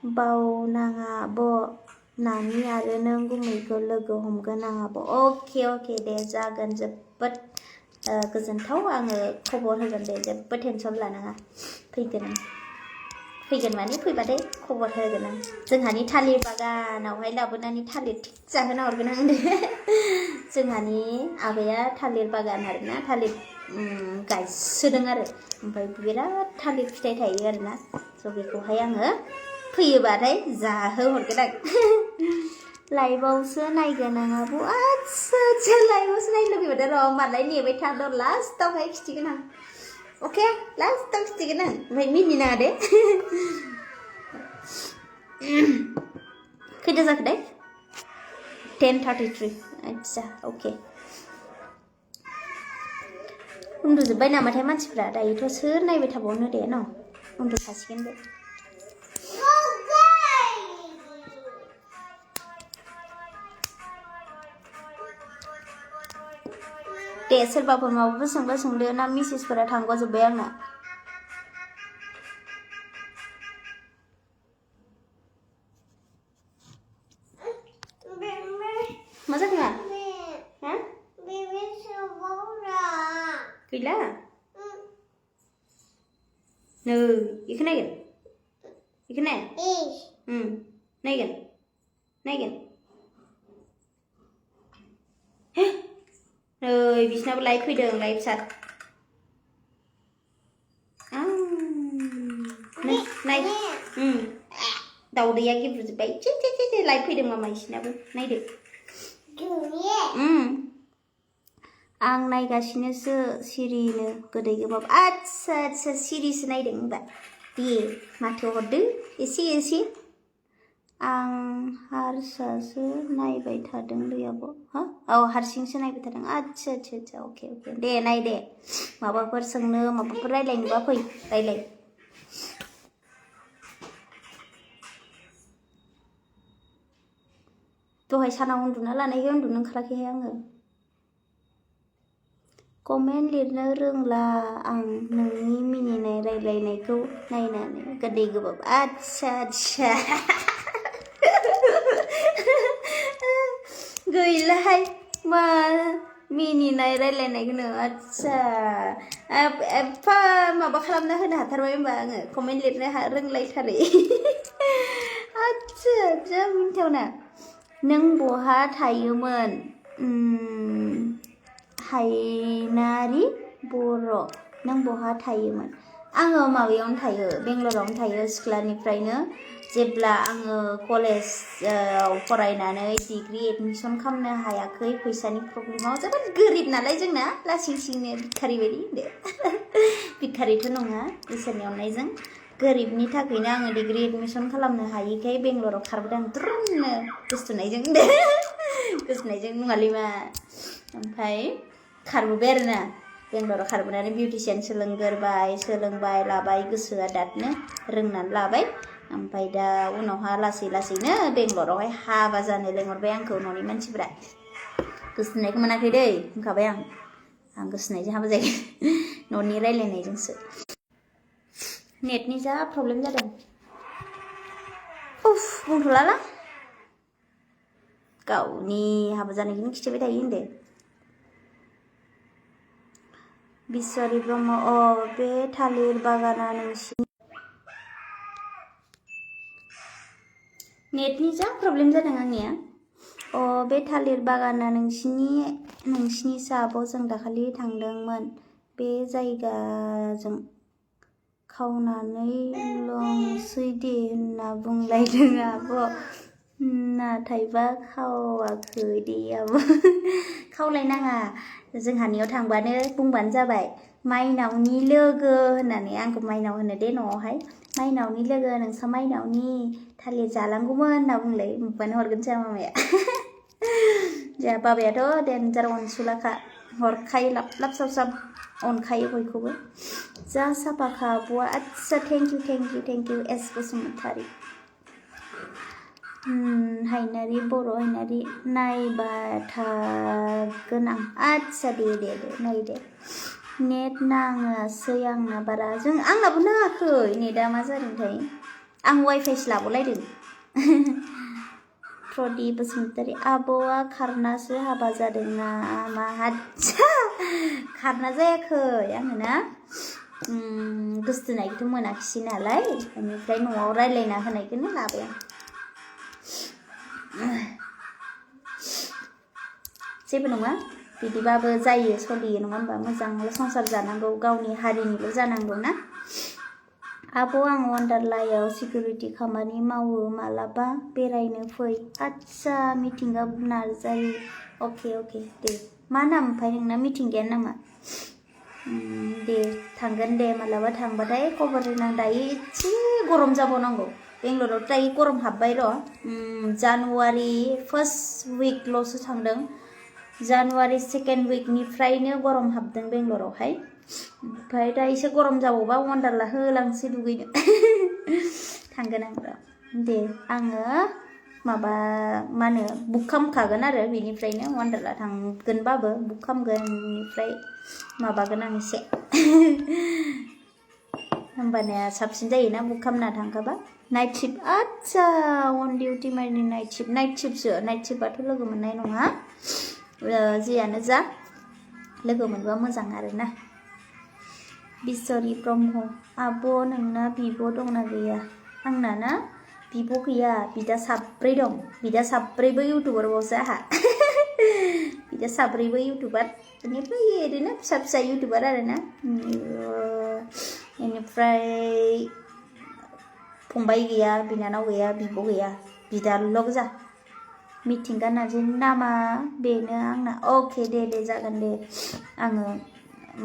बावनाङा आब' नानि आरो नों गुमैखौ लोगो हमगोन आं आब' अके दे जागोन जोबोद गोजोनथाव आङो खबर होगोन दे जेबो टेनसन लानाङा फैगोन माने फैबाथाय खबर होगोन आं जोंहानि थालिर बागानावहाय लाबोनानै थालिर थिग जाहोना हरगोन आं दे जोंहानि आबाया थालिर बागान आरोना थालिर गायसोदों आरो ओमफ्राय बिराद थालिर फिथाइ थायो आरोना स' बेखौहाय आङो फैयोबाथाय जाहोहरगोन आं लाइभआवसो नायगोन आं आब' आदसा लाइभआवसो नायनो लुगैबाथाय र' होमबालाय नेबाय था लास्टावहाय खिथिगोन आं अके लास्टाव खिथिगोन आं ओमफ्राय मिनिनाङा दे खैथा जाखो दे 10:33 आदसा अके उन्दुजोब्बाय नामाथाय मानसिफ्रा दायोथ' सोर नायबाय थाबावनो दे न' उन्दुखासिगोन बे दे सोरबाफोर माबाफोर सोंबा सोंदो ना मेसेजफोरा थांग'जोब्बाय आंना मा जाखो मा हा गैला नै इखौ नायगोन नायगोन नै बिसनाबो लाइभ फैदों लाइभ साट नाय दाउदैया गेब्रुजोब्बाय चे लाइभ फैदों मामा इसिनाबो नायदो आं नायगासिनोसो सिरिनो गोदै गोबाब आदसा सिरिसो नायदों होनबा दे माथो हरदो एसे आं हारसासो नायबाय थादोंलै आब' औ हारसिंसो नायबाय थादों आदसा अके दे नाय दे माबाफोर सोंनो माबाफोर रायलायनोबा फै रायलाय दहाय सानाव उन्दुना लानायखाय उन्दुनो ओंखाराखैहाय आङो कमेन्ट लिरनो रोंला आं नोंनि मिनिनाय रायलायनायखौ नायनानै गोदै गोबाब आच्छा गैलाहाय मा मिनिनाय रायलायनायखौनो आच्छा एफा माबा खालामना होनो हाथारबाय होमबा आङो कमेन्ट लिरनो रोंलायथारै आच्छा जा मिनिथावना नों बहा थायोमोन हायनारि बर' नों बहा थायोमोन आङो माबायावनो थायो बेंगलरावनो थायो सिख्लानिफ्रायनो जेब्ला आङो कलेजाव फरायनानै डिग्री एडमिसन खालामनो हायाखै फैसानि प्रब्लेमाव जोबोद गोरिब नालाय जोंना लासिं सिंनो भिखारि बायदि होनदो भिखारिथ' नङा इसोरनि अननायजों गोरिबनि थाखायनो आङो डिग्री एडमिसन खालामनो हायिखाय बेंगलराव खारबोदों आं द्रुमनो गुस्थिनायजों गुस्थिनायजों नङालै मा ओमफ्राय खारबोबाय आरोना बेंगलराव खारबोनानै बिउटिशियान सोलोंबाय लाबाय गोसोआ दादनो रोंनानै लाबाय ओमफ्राय दा उनावहा लासै लासैनो बेंगलरावहाय हाबा जानो लेंहरबाय आंखौ न'नि मानसिफ्रा गोसथोनायखौ मोनाखै दै होनखाबाय आं गोसथोनायजों हाबा जायो न'नि रायलायनायजोंसो नेटनि जा प्रब्लेम जादों उफ बुंथ'लाला गावनि हाबा जानायखौनो खिथाबाय थायो होनदो बिस्वारि ब्रह्म बे थालिर बागाना नोंसिनि नेटनि जा प्रब्लेम जादों आंनिया बे थालिर बागाना नोंसिनि आब' जों दाखालि थांदोंमोन बे जायगाजों खावनानै लंसै दे होनना बुंलायदों आब' नाथायबा खावाखै दे आब' खावलायनाङा जोंहानियाव थांबानो बुंबानो जाबाय माइनावनि लोगो होननानै आंखौ माइनाव होनो दे न'आवहाय माइनावनि लोगो नोंसा माइनावनि थालिर जालांगौमोन होनना बुंलाय होनबानो हरगोन जोंहा मामाया जोंहा बाबायाथ' देन्जार अनसुलाखा हरखायो लाब लाब साब साब अनखायो बयखौबो जा साफाखा आब'आ आच्छा थेंक इउ एस बसुमतारी हायनारि बर' हायनारि नायबाथागोन आं आच्छा दे नायदो नेट नाङासै आंना बारा आंनाबो नाङाखै नेटआ मा जादोंथाय आं वाइफाइसो लाबोलायदों प्रदीप बसुमतारी आब'आ खारनासो हाबा जादों नामा आच्छा खारना जायाखै आङो ना गोसथोनायखौथ' मोनाखिसै नालाय बेनिफ्राय न'आव रायलायना होनायखौनो लाबाय आं जेबो नङा बिदिबाबो जायो सोलियो नङा होमबा मोजांल' संसार जानांगौ गावनि हारिनिल' जानांगौ ना आब' आं वान्डारलायाव सिकिउरिटि खामानि मावो मालाबा बेरायनो फै आच्छा मिथिंगा नार्जारि अके दे मा नाम ओमफ्राय नोंना मिथिंगायानो नामा दे थांगोन दे मालाबा थांबाथाय खबर होनां दायो एसे गरम जाबावनांगौ बेंगलराव दायो गरम हाबबाय र' जानुवारि फार्स्ट उइकल'सो थांदों जानुवारि सेकेन्ड उइकनिफ्रायनो गरम हाबदों बेंगलरावहाय ओमफ्राय दा एसे गरम जाबावबा वान्डारला होलांसै दुगैनो थांगोन आं र' दे आङो माबा मा होनो बुक खालामखागोन आरो बेनिफ्रायनो वान्डारला थांगोनबाबो बुक खालामगोन बेनिफ्राय माबागोन आं एसे होमबानिया साबसिन जायोना बुक खालामना थांखाबा नाइट शिफ्ट आच्छा अन डिउटि माइनि नाइट शिफ्टबाथ' लोगो मोननाय नङा जियानो जा लोगो मोनबा मोजां आरोना बिस्वरि ब्रह्म आब' नोंना बिब' दंना गैया आंना ना बिब' गैया बिदा साब्रै दं बिदा साब्रैबो इउटुबारबावसो आंहा बिदा साब्रैबो इउटुबार बेनिफ्राय ओरैनो फिसा इउटुबार आरोना बेनिफ्राय फंबाय गैया बिनानाव गैया बिब' गैया बिदाल' गोजा मिथिंगा नार्जारिनि नामा बेनो आंना अके दे जागोन दे आङो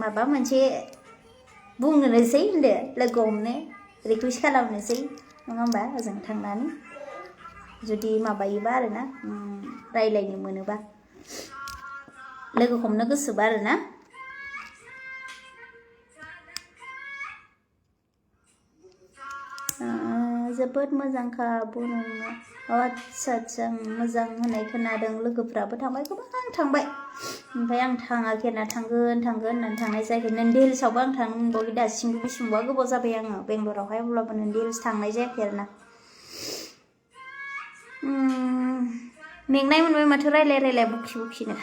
माबा मोनसे बुंनोसै होनदो लोगो हमनो रिकुवेस्ट खालामनोसै नङा होमबा ओजों थांनानै जुदि माबायोबा आरोना रायलायनो मोनोबा लोगो हमनो गोसोबा आरोना जोबोद मोजांखा आब' नोङो आच्छा मोजां होननाय खोनादों लोगोफ्राबो थांबाय गोबां थांबाय ओमफ्राय आं थाङाखै ना थांगोन होननानै थांनाय जायाखै नोन्दी हिल्सआवबो आं थांनो मोनबावाखै दासिमबो बेसेबांबा गोबाव जाबाय आङो बेंगलरावहाय अब्लाबो नोन्दी हिल्स थांनाय जायाखै आरो ना मेंनाय मोनबाय माथो रायलाय बुखिनो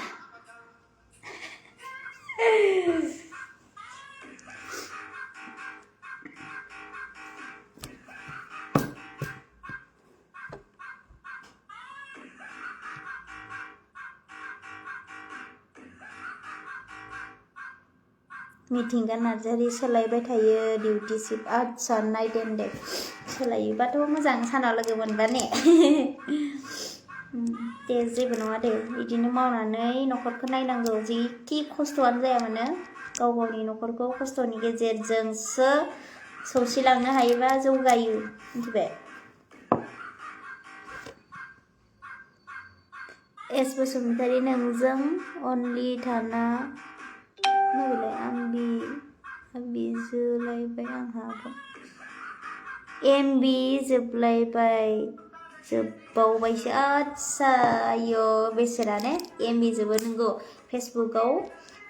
मिथिंगा नार्जारि सोलायबाय थायो डिउटि शिफ्ट आच्छा नाइट एन्ड डे सोलायोबाथ' मोजां सानाव लोगो मोनबा ने दे जेबो नङा दे बिदिनो मावनानै न'खरखौ नायनांगौ जिखि खस्थ'आनो जाया मानो गाव गावनि न'खरखौ खस्थ'नि गेजेरजोंसो सौसिलांनो हायोबा जौगायो मिथिबाय एस बसुमतारी नोंजों अनलि थाना आंबि जोलायबाय आंहा एमबि जोबबावबायसो आच्छा आयो बेसेरा ने एमबि जोबो नंगौ फेसबुकआव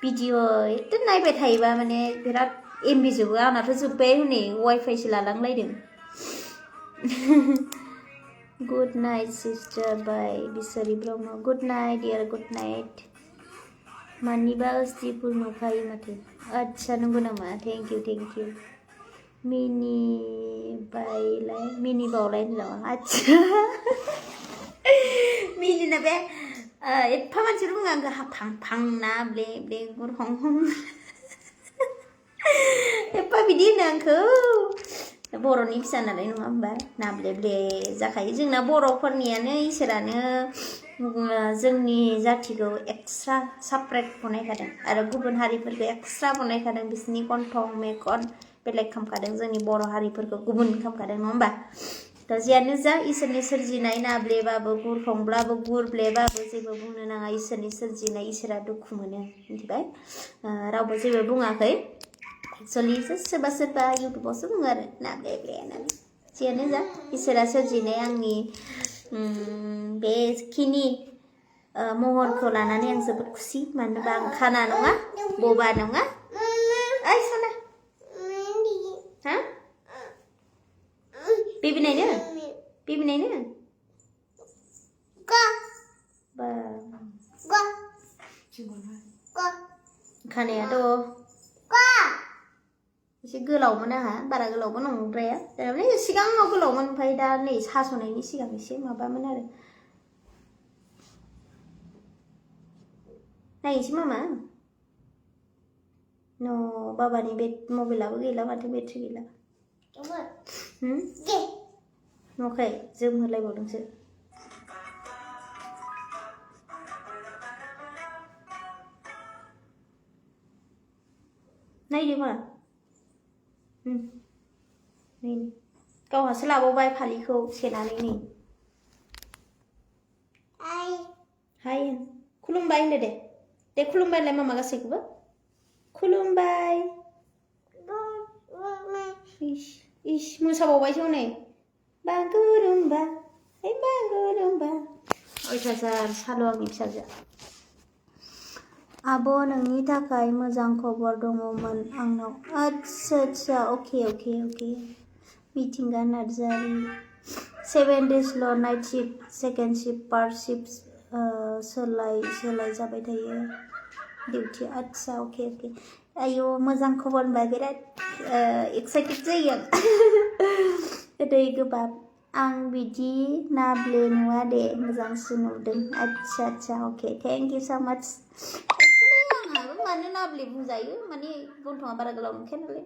भिडिअ एकदम नायबाय थायोबा माने बिराद एमबि जोबो आंनाथ' जोब्बाय हनै वाइफाइसो लालांलायदों गुड नाइट सिस्टार बाय बिसरि Brahma good night dear good night मानिबा अस्थिफुल नुखायो माथो आच्छा नंगौ नामा थेंक इउ मिनि बावलाय होनलां आच्छा मिनिना बे एफा मानसि बुङो आंखौ फां ना ब्ले ब्ले गुर हं एफा बिदि होनो आंखौ बर'नि फिसा नालाय नङा होमबा नाब्ले ब्ले जाखायो जोंना बर'फोरनियानो इसोरानो जोंनि जाथिखौ एक्सट्रा सापारेट बनायखादों आरो गुबुन हारिफोरखौ एक्सट्रा बनायखादों बिसोरनि गन्थं मेगन बेलेग खालामखादों जोंनि बर' हारिफोरखौ गुबुन खालामखादों नङा होमबा दा जियानो जा इसोरनि सोरजिनाय नाब्लेबाबो गुरखंब्लाबो गुरब्लेबाबो जेबो बुंनो नाङा इसोरनि सोरजिनाय इसोरा दुखु मोनो मिथिबाय रावबो जेबो बुङाखै एक्सुवेलि सोरबा इउटुबावसो बुङो आरो नाब्ले ब्ले होननानै जियानो जा इसोरा सोरजिनाय आंनि बेखिनि महरखौ लानानै आं जोबोद खुसि मानो होनबा आं खाना नङा बबा नङा ओइ सना हा बेबि नायनो खानायाथ' एसे गोलावमोन आंहा बारा गोलावबो नंद्राया माने सिगाङाव गोलावमोन ओमफ्राय दा नै सास'नायनि सिगां एसे माबामोन आरो नायनोसै मामा न बाबानि बे मबाइलाबो गैला माथो बेटारि गैला नखाय जोमहोलायबावदोंसो नायदो मा गावहासो लाबावबाय फालिखौ सेनानै नै हाय खुलुमबाय होनदो दे खुलुमबायलाय मामा गासैखौबो खुलुमबाय इस मोसाबावबायसो हनै बागुरुम्बा अयथासार सालु आंनि फिसाजोआ आब' नोंनि थाखाय मोजां खबर दङमोन आंनाव आच्छा अके मिथिंगा नार्जारि 7 daysल' night shift second shift part shift सोलाय जाबाय थायो डिउटि आच्छा अके आयौ मोजां खबर होनबा बिराद एक्साइटेड जायो आं दै गोबाब आं बिदि नाब्ले नुवा दे मोजांसो नुदों आच्छा अके थेंक इउ सो माच आंहाबो मानो नाब्ले बुंजायो माने गन्थङा बारा गोलाव नंखाया नालाय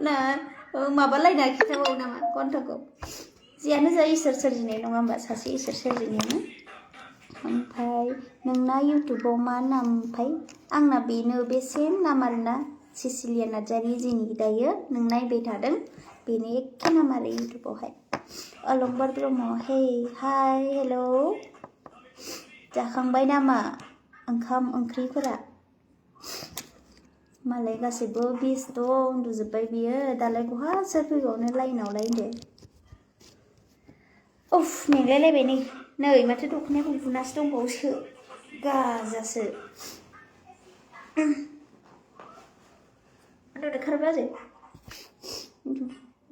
ना माबालायना खिन्थाबावो नामा गन्थंखौ जियानो जा इसोर सोरजिनाय नङा होमबा सासे इसोर सोरजिनायानो ओमफ्राय नोंना इउटुबाव मा नाम ओमफ्राय आंना बेनो बे सेम नाम आरोना सिसिलिया नार्जारि जेनि दायो नों नायबाय थादों बेनो एखे नाम आरो इउटुबावहाय अलंबार ब्रह्म हे हाय हेल' जाखांबाय नामा ओंखाम ओंख्रिफोरा मालाय गासैबो बेस्थ' उन्दुजोब्बाय बियो दालाय बहा सोर फैबावनो लाइनावलाय होनदो उफ मेंलायलायबाय नै माथो दख'नाया बुनासो दंबावोसो गाजासो udah kerja aja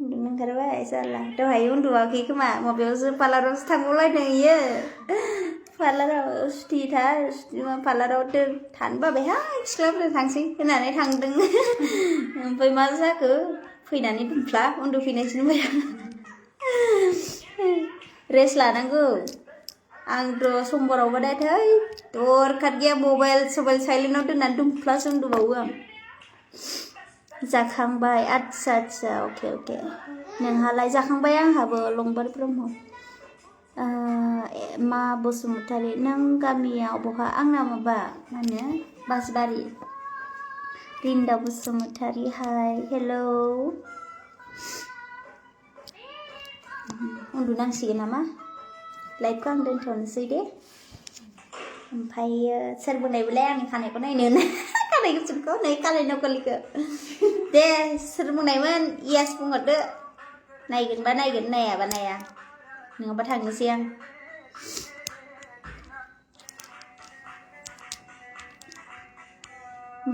udah kerja salah tuh hayu dua kiki mah mobil palaros mulai nih ya palaros di tas cuma palaros tuh tanpa behang sekarang udah tangsi kenapa tangdeng sampai masa ke finani dumpla untuk finishing bayang res lah nanggu angdo sumber obat ada tur kerja mobile silent udah nandung plus untuk bawa जाखांबाय आच्छा अके नोंहालाय जाखांबाय आंहाबो lumbar Brahma मा बसुमतारी नों गामियाव बहा आंना माबा मा होनो बासबारि रिन्दा बसुमतारी हाय हेलौ उन्दुनांसिगोन नामा लाइभखौ आं दोनथ'नोसै दे ओमफ्राय सोर बुंनायबोलाय आंनि खानायखौ नायनो खानाय गुसुंखौ नै खानाय नकलिखौ दे सोर बुंनायमोन इयास बुंहरदो नायगोनबा नायगोन नायाबा नाया नङाबा थांनोसै आं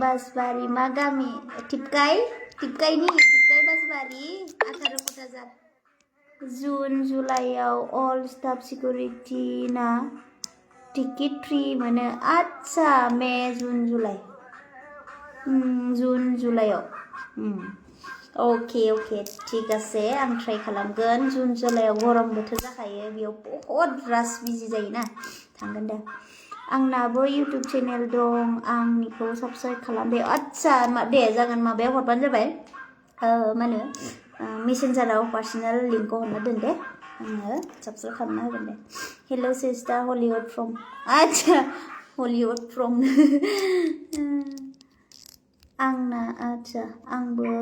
बासबारि मा गामि टिपकाय बासबारि 18 क'क्राझार जुन जुलाइआव अल स्टाफ सिकिउरिटि ना टिकेट फ्रि मोनो आच्छा मे जुन जुलाइ जुन जुलाइआव अके ठीक आसे आं ट्राइ खालामगोन जुन जुलाइआव गरम बोथोर जाखायो बेयाव बहुत रास बिजि जायोना थांगोन दे आंनाबो इउटुब चेनेल दं आंनिखौ साबस्क्राइब खालाम दे आच्छा दे जागोन माबायाव हरबानो जाबाय मा होनो मेसेन्जाराव पार्सनेल लिंकखौ हरना दोन दे आङो साबस्क्राइब खालामना होगोन दे हेलौ सिस्टार हलिउड फ्रम आच्छा हलिउड फ्रम आंना आच्छा आंबो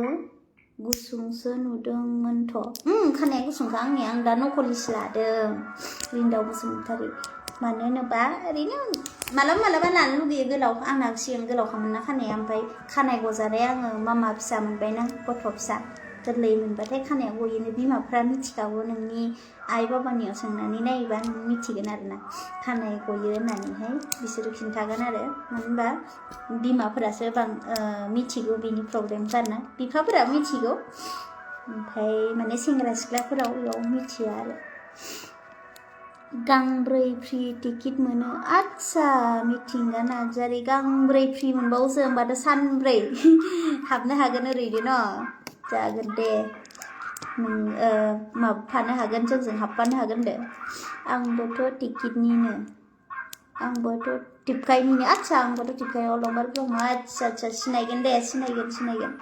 गुसुंसो नुदोंमोनथ' खानाया गुसुंखा आंनिया आं दा नकलिसो लादों रिन्दा बसुमतारी मानो होनोबा ओरैनो मालाबा लानो लुगैयो गोलाव आंना सिगां गोलावखामोन ना खानाया ओमफ्राय खानाय गजानाय आङो मामा फिसा मोनबायना गथ' फिसा गोरलै मोनबाथाय खानाया गयोनो बिमाफ्रा मिथिखागौ नोंनि आइ बाबानियाव सोंनानै नायोबा नों मिथिगोन आरोना खानाय गयो होननानैहाय बिसोरो खिन्थागोन आरो मानो होनबा बिमाफोरासो मिथिगौ बिनि प्रब्लेमखौ आरोना बिफाफोरा मिथिगौ ओमफ्राय माने सेंग्रा सिख्लाफोराव बेयाव मिथिया आरो गांब्रै फ्रि टिकेट मोनो आच्छा मिथिंगा नार्जारि गांब्रै फ्रि मोनबावोसो होमबाथ' सानब्रै हाबनो हागोन ओरैनो न' जागोन दे माबाफानो हागोन जोंजों हाबफानो हागोन दे आंबोथ' टिकेटनिनो आंबोथ' टिपकाइनिनो आच्छा आंबोथ' टिपकाइआव लंबार ब्रह्म आच्छा सिनायगोन दे सिनायगोन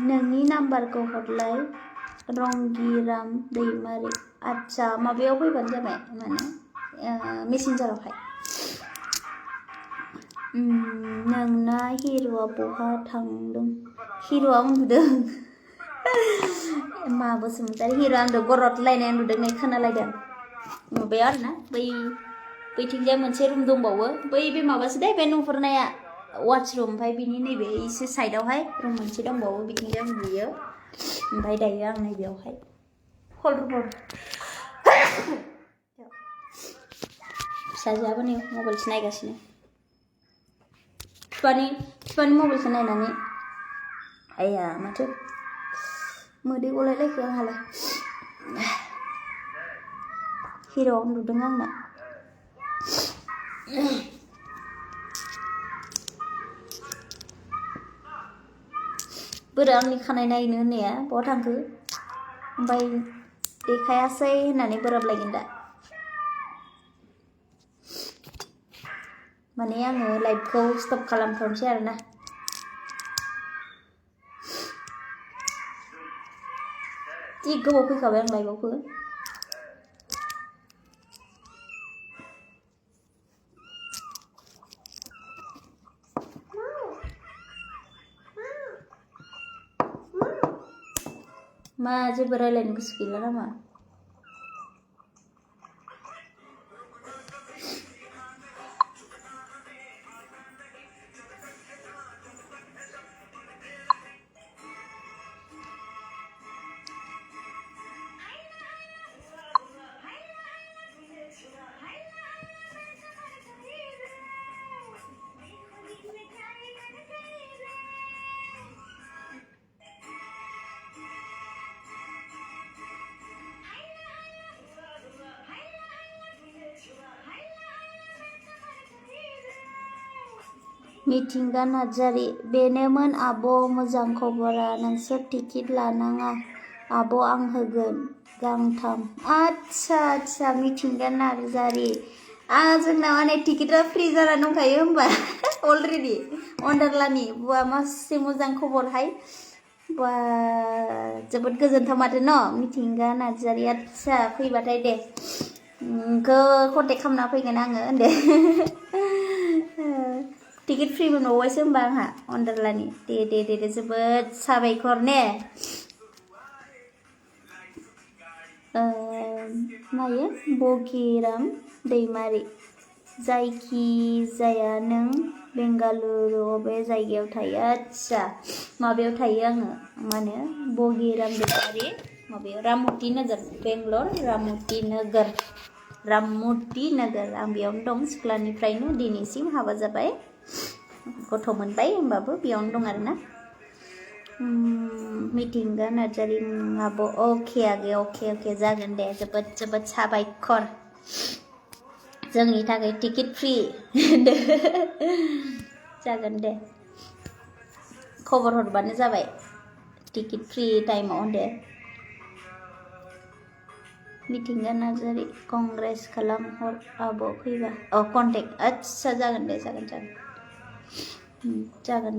नोंनि नाम्बारखौ हरलाय रंगिराम दैमारि आच्छा माबायाव फैबानो जाबाय माने मेसेन्जारावहाय नोंना हिर'आ बहा थांदों हिर'आ उन्दुदों मा बसुमतारी हिर'आ उन्दुदों गरदलायनाय उन्दुदों नै खोनालायदों माबायाव आरोना बैथिंजाय मोनसे रुम दंबावो बै बे माबासो दे बे नुहुरनाया वाशरुम ओमफ्राय बिनि नैबे एसे साइडआवहाय रुम मोनसे दंबावो बिथिंजाय उन्दुयो ओमफ्राय दायो आं नैबेयावहाय हर फिसाजोआबो नै मबाइलसो नायगासिनो बिफानि मबाइलखौ नायनानै आया माथो मोदै गलायलायखो आंहालाय हिर' उन्दुदों आंना बोरो आंनि खानाय नायनो होननाया बहा थांखो ओमफ्राय देखायासै होननानै बोराबलायगोन दा माने आङो लाइभखौ स्टप खालामथ'नोसै आरोना जि गोबाव फैखाबाय आं लाइभआवबो मा जेबो रायलायनो गोसो गैला नामा मिथिंगा नार्जारि बेनोमोन आब' मोजां खबरा नोंसोर टिकेट लानाङा आब' आं होगोन गांथाम आच्छा मिथिंगा नार्जारि जोंना माने टिकेटआ फ्रि जाना दंखायो होमबा अलरेडि अनदारलानि बुवा मासे मोजां खबरहाय बा जोबोद गोजोनथाव माथो न मिथिंगा नार्जारि आच्छा फैबाथाय दे नोंखौ कन्टेक्ट खालामना फैगोन आङो दे टिकेट फ्रि मोनबावबायसो होमबा आंहा अनदारलानि दे जोबोद साबायखर ने मायो बगिराम दैमारि जायखिजाया नों बेंगालुरु अबे जायगायाव थायो आच्छा माबायाव थायो आङो मा होनो बगिराम दैमारि माबायाव रामुति नोगोर बेंगलर रामुति नोगोर आं बेयावनो दं सिख्लानिफ्रायनो दिनैसिम हाबा जाबाय गथ' मोनबाय होमबाबो बेयावनो दं आरोना मिथिंगा नार्जारि आब' अके आगे अके जागोन दे जोबोद साबायखर जोंनि थाखाय टिकेट फ्रि जागोन दे खबर हरबानो जाबाय टिकेट फ्रि टाइमाव दे मिथिंगा नार्जारि कंग्रेस खालाम हर आब' फैबा कन्टेक्ट आच्छा जागोन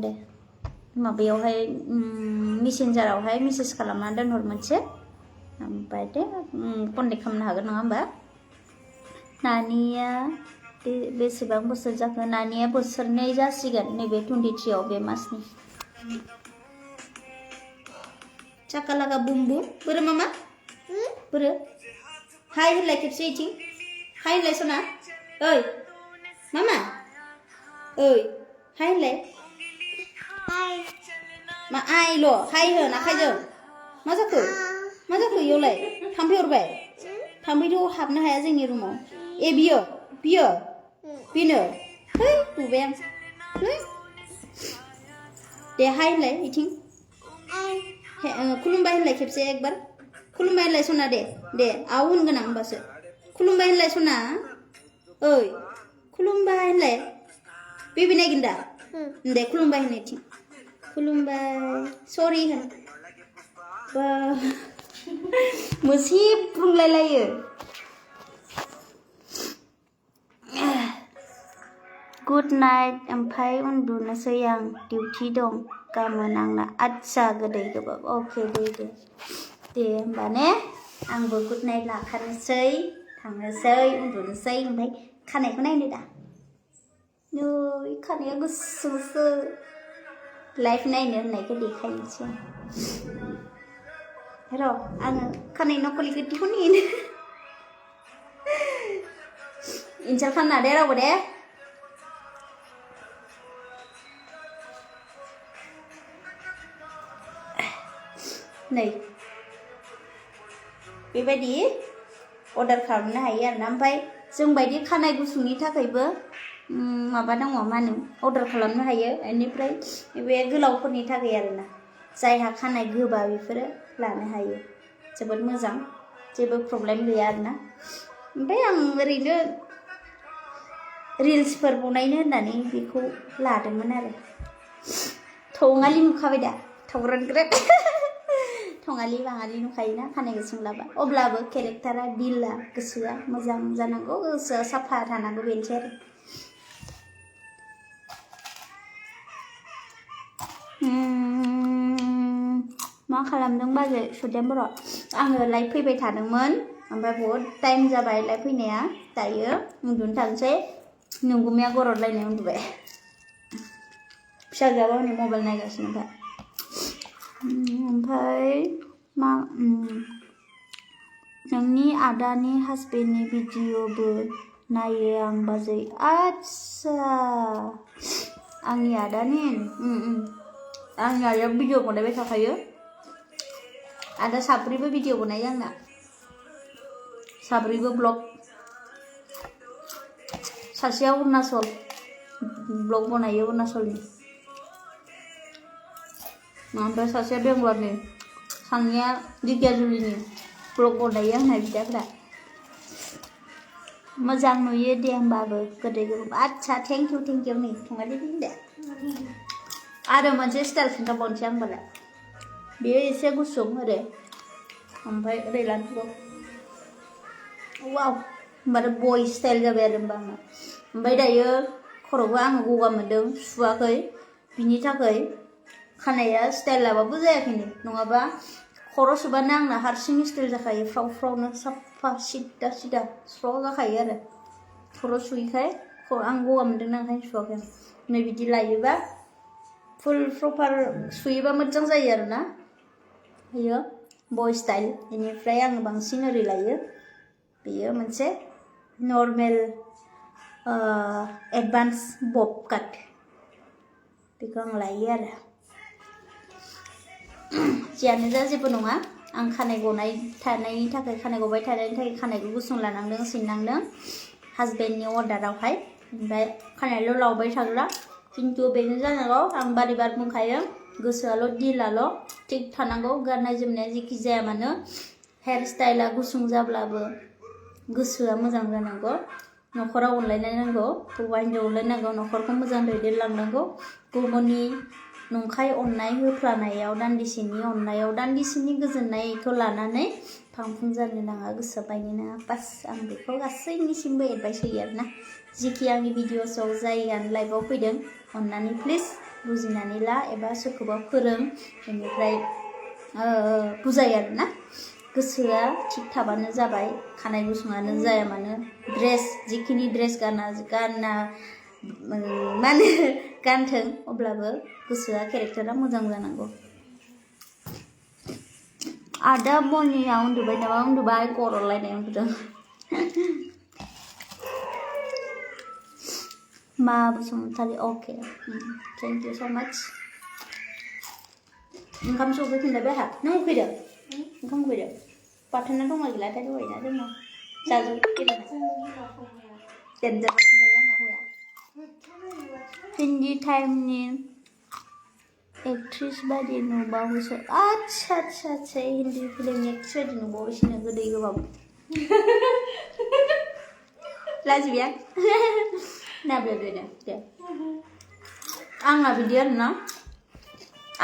दे माबायावहाय मेसेन्जारावहाय मेसेज खालामना दोनहर मोनसे ओमफ्राय दे कन्टेक्ट खालामनो हागोन नङा होमबा नानिया बेसेबां बोसोर जाखो नानिया बोसोरनै जासिगोन नैबे 23 बे मासनि चाकालागा बुम बोरो मामा बोरो हाय होनलाय खेबसे इथिं हाय होनलाय सना ओइ मामा ओइ हाय होनलाय मा आइल' हाय होन आखाइजों मा जाखो इयावलाय थाम्फै अरबाय थाम्फैथ' हाबनो हाया जोंनि रुमाव ए बियो बेनो है बुबाय आं दे हाय होनलाय इथिं खुलुमबाय होनलाय खेबसे एकबार खुलुमबाय होनलाय सना दे आव होनगोन आं होमबासो खुलुमबाय होनलाय सना ओइ खुलुमबाय होनलाय बेबि नायगोन दा दे खुलुमबाय होनलाय इथिं खुलुमबाय सरि होन बा मोसिब बुंलायलायो गुड नाइट ओमफ्राय उन्दुनोसै आं डिउटि दं गाबोन आंना आच्छा गोदै गोबाब अके दे होमबा ने आंबो गुड नाइट लाखानोसै थांनोसै उन्दुनोसै ओमफ्राय खानायखौ नायनो दा नै खानाया गुसुंसो लाइफ नायनो होननायखौ देखायनोसै र' आङो खानाय नखलिखौ दिहुनहैनो इनसाल खालामना दे रावबो दे नै बेबायदि अर्डार खालामनो हायो आरोना ओमफ्राय जों बायदि खानाय गुसुंनि थाखायबो माबा दङ मा होनो अर्डार खालामनो हायो बेनिफ्राय बे गोलावफोरनि थाखाय आरोना जायहा खानाय गोबा बेफोरो लानो हायो जोबोद मोजां जेबो प्रब्लेम गैया आरोना ओमफ्राय आं ओरैनो रिल्सफोर बनायनो होननानै बेखौ लादोंमोन आरो थौङालि नुखाबाय दा थौग्रोनग्रोन थङालि बाङालि नुखायोना खानाय गुसुं लाबा अब्लाबो केरेक्टारा दिला गोसोआ मोजां जानांगौ गोसोआ साफा थानांगौ बेनोसै आरो मा खालामदों बाजै सुदेम बर' आङो लाइभ फैबाय थादोंमोन ओमफ्राय बहुद टाइम जाबाय लाइभ फैनाया दायो उन्दुनो थांसै नोंगुमैया गरदलायनाय उन्दुबाय फिसाजोआबो हनै मबाइल नायगासिनो ओमफ्राय मा नोंनि आदानि हासबेन्डनि भिडिअबो नायो आं बाजै आच्छा आंनि आदानि आदाया भिडिअ बनायबाय थाखायो आदा साब्रैबो भिडिअ बनायो आंना साब्रैबो ब्लग सासेया अरुणाचल ब्लग बनायो अरुणाचलनि ओमफ्राय सासेया बेंगलरनि सानैया दिगियाजुलिनि ब्लग बनायो आंना बिदाफ्रा मोजां नुयो दे होमबाबो गोदै गोबाब आच्छा थेंक इउ नै थङालि दे आरो मोनसे स्टाइल खिन्थाबावनोसै आं होनबालाय बेयो एसे गुसुं ओरै ओमफ्राय ओरै लानोसै वाव होनबाथ' बय स्टाइल जाबाय आरो होनबा आङो ओमफ्राय दायो खर'खौ आङो गगा मोनदों सुवाखै बिनि थाखाय खानाया स्टाइल लाबाबो जायाखैनो नङाबा खर' सुबानो आंना हारसिं स्टाइल जाखायो फ्राव फ्रावनो साफा सिदा सिदा स्र' जाखायो आरो खर' सुयैखाय आं गगा मोनदोंना ओंखायनो सुवाखै आं नै बिदि लायोबा फुल प्रपार सुयोबा मोजां जायो आरोना बेयो बय स्टाइल बेनिफ्राय आङो बांसिन ओरै लायो बेयो मोनसे नर्मेल एडभान्स बब काट बेखौ आं लायो आरो जियानो जा जेबो नङा आं खानाय गनाय थानायनि थाखाय खानाय गबाय थानायनि थाखाय खानायखौ गुसुं लानांदों सिननांदों हासबेन्डनि अर्डारावहाय ओमफ्राय खानायल' लावबाय थाग्रा खिन्थु बेनो जानांगौ आं बारे बार बुंखायो गोसोआल' दिलाल' थिग थानांगौ गाननाय जोमनाया जेखि जाया मानो हेयार स्टाइला गुसुं जाब्लाबो गोसोआ मोजां जानांगौ न'खराव अनलायनांगौ हौवा हिन्जाव अनलायनांगौ न'खरखौ मोजां दैदेनलांनांगौ गुबुननि नंखाय अननाय होफ्लानायाव दान्दिसेनि अननायाव दान्दिसेनि गोजोननायखौ लानानै फांफुं जानो नाङा गोसो बायनो नाङा बास आं बेखौ गासैनिसिमबो एडभाइस होयो आरोना जिखि आंनि भिडिअसआव जायगानि लाइभआव फैदों अननानै प्लिज बुजिनानै ला एबा सोरखौबा फोरों बेनिफ्राय बुजाय आरोना गोसोआ थिग थाबानो जाबाय खानाय गुसुङानो जाया मानो ड्रेस जिखिनि ड्रेस गाना मा होनो गानथों अब्लाबो गोसोआ केरेक्टारा मोजां जानांगौ आदा बनिया उन्दुबाय नामा उन्दुबाय गर'लायनाय उन्दुदों मा बसुमतारी अके थेंक इउ स' माच ओंखाम सौफैफिनबाय आंहा नों उखैदों ओंखाम उखैदों बाथोना दंना गैलाथाय दहायना जोंनाव जाजोब देनजार बाथोन जायो आंना हौवाया हिन्दी टाइमनि एक्ट्रिस बायदि नुबावोसो आच्छा हिन्दी फिल्मनि एक्ट्रिस बायदि नुबावोसो गोदै गोबाब लाजिबाय ना बेनो दे आंना बिदि आरोना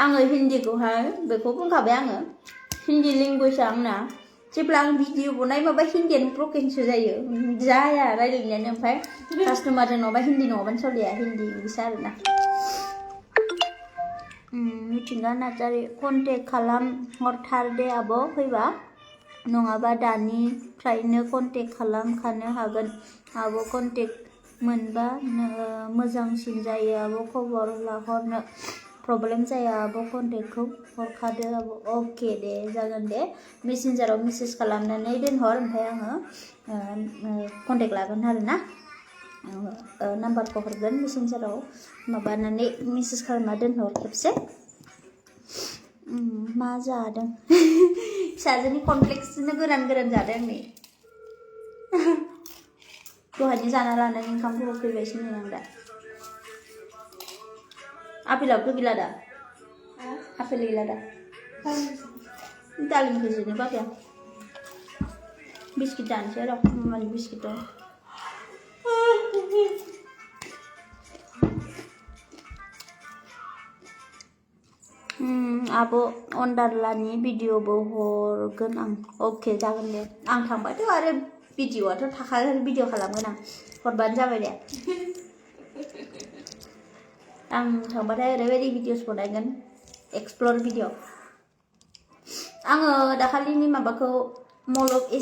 आङो हिन्दीखौहाय बेखौ बुंखाबाय आङो हिन्दी लेंगुवेजआ आंना जेब्ला आं भिडिअ बनाय माबा हिन्दीयानो ब्रकेनसो जायो जाया रायज्लायनायानो ओमफ्राय कास्टमारजों नङाबा हिन्दी नङाबानो सोलिया हिन्दी इंलिस आरोना मिथिंगा नार्जारि कन्टेक्ट खालामहरथार दे आब' फैबा नङाबा दानिफ्रायनो कन्टेक्ट खालामखानो हागोन आब' कन्टेक्ट मोनबा मोजांसिन जायो आब' खबर लाहरनो प्रब्लेम जाया आब' कन्टेक्टखौ हरखादो आब' अके दे जागोन दे मेसेन्जाराव मेसेज खालामनानै दोनहर ओमफ्राय आङो कन्टेक्ट लागोन आरोना नाम्बारखौ हरगोन मेसेन्जाराव माबानानै मेसेज खालामना दोनहर खेबसे मा जादों फिसाजोनि कमप्लेक्सजोंनो गोरान जादों नै दहायनो जाना लानानै ओंखामखौ उखैबायसो नै आं दा आपेलाबोथ' गैला दा आपेल गैला दा दालिमखौ जिनो बाबाय आं बिस्किट जानोसै र' मामानि बिस्किट दं आब' अनदारलानि भिडिअबो हरगोन आं अके जागोन दे आं थांबाथ' आरो भिडिअआथ' थाखागोन भिडिअ खालामगोन आं हरबानो जाबाय दे आं थांबाथाय ओरैबायदि भिडिअस बनायगोन एक्सप्लर भिडिअ आङो दाखालिनि माबाखौ मल अफ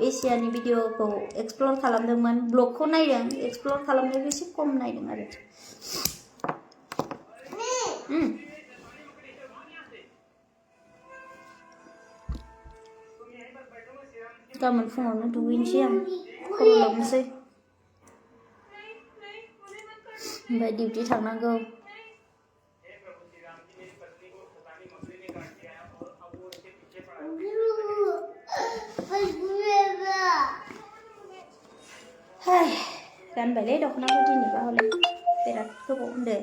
एसियानि भिडिअखौ एक्सप्लर खालामदोंमोन ब्लगखौ नायदों एक्सप्लर खालामनायखौ एसे खम नायदों आरो गाबोन फुङावनो दुगैनोसै आं खर' लोबनोसै ओमफ्राय डिउटि थांनांगौ गानबायलै दख'नाखौ दिनैबा हले बिराद गोबाव होनदो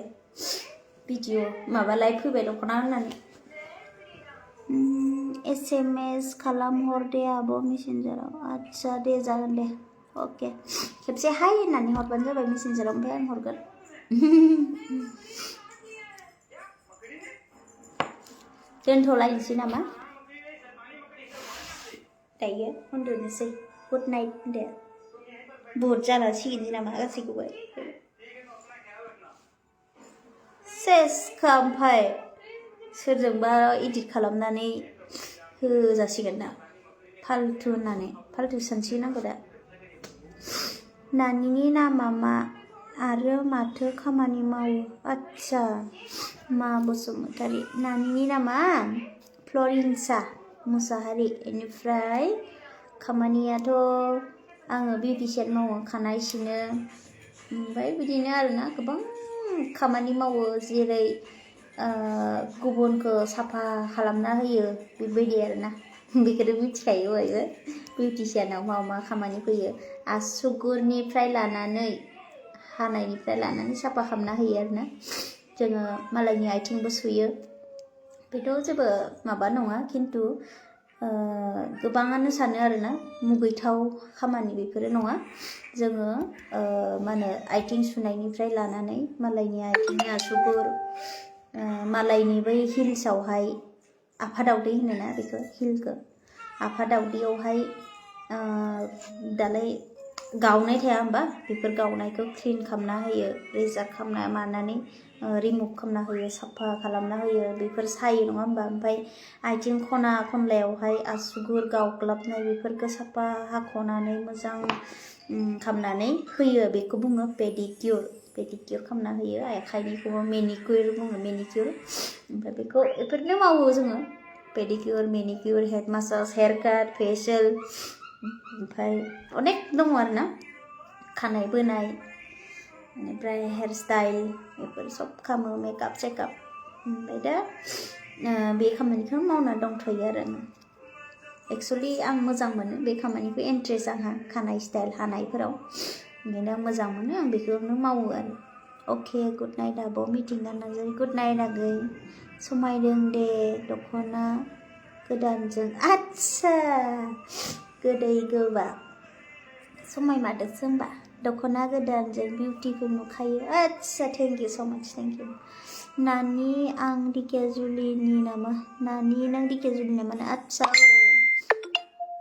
भिडिअ माबा लाइभ फैबाय दख'ना होननानै SMS खालामहर दे आब' मेसेन्जाराव आच्छा दे जागोन दे अके खेबसे हाय होननानै हरबानो जाबाय मेसेन्जाराव ओमफ्राय आं हरगोन दोनथ'लायनोसै नामा दायो उन्दुनोसै गुड नाइट होनदो बुहुत जालांसिगोन नामा गासैखौबो सेसखा ओमफ्राय सोरजोंबा इडिट खालामनानै होजासिगोन ना फाल्थु होननानै फाल्थु सानसिगोन दा नानिनि नामा मा आरो माथो खामानि मावो आच्छा मा बसुमतारी नानिनि नामा फ्लरिन्सा मुसाहारि बेनिफ्राय खामानियाथ' आङो बिउटिशियान मावो खानाय सिनो ओमफ्राय बिदिनो आरोना गोबां खामानि मावो जेरै गुबुनखौ साफा खालामना होयो बेबायदि आरोना बेखौनो मिथिखायो बयबो बिउटिशियानाव मा खामानि फैयो आसुगुरनिफ्राय लानानै हानायनिफ्राय लानानै साफा खालामना होयो आरोना जोङो मालायनि आथिंबो सुयो बेथ' जेबो माबा नङा खिन्थु गोबाङानो सानो आरोना मुगैथाव खामानि बेफोरो नङा जोङो मा होनो आथिं सुनायनिफ्राय लानानै मालायनि आथिंनि आसुगुर मालायनि बै हिल्सआवहाय आफादावदै होनोना बेखौ हिलखौ आफादावदैयावहाय दालाय गावनाय थाया होमबा बेफोर गावनायखौ क्लिन खालामना होयो रेजार खालामना मानानै रिमुभ खालामना होयो साफा खालामना होयो बेफोर सायो नङा होमबा ओमफ्राय आथिं खना खनलायावहाय आसुगुर गावग्लाबनाय बेफोरखौ साफा हाख'नानै मोजां खालामनानै होयो बेखौ बुङो पेडिक्युर खालामना होयो आखाइनिखौबो मेनिक्युर बुङो मेनिक्युर ओमफ्राय बेफोरनो मावो जोङो पेडिक्युर मेनिक्युर हेड मासाज हेयार काट फेसियेल ओमफ्राय अनेक दङ आरोना खानाय बोनाय बेनिफ्राय हेयार स्टाइल बेफोर सब खालामो मेकआप सेकआप ओमफ्राय दा बे खामानिखौ मावना दंथ'यो आरो एक्सुवेलि आं मोजां मोनो बे खामानिखौ इन्ट्रेस्ट आंहा खानाय स्टाइल हानायफोराव ओंखायनो मोजां मोनो आं बेखौनो मावो आरो अके गुड नाइट आब' मिथिंगा नार्जारि गुड नाइट आगै समायदों दे दख'ना गोदानजों आच्छा गोदै गोबाब समायमारदोंसो होमबा दख'ना गोदानजों बिउटिफुल नुखायो आच्छा थेंक इउ सो माच थेंक इउ नानि आं दिकेजुलिनि नामा नानि नों दिकेजुलि नामा आच्छा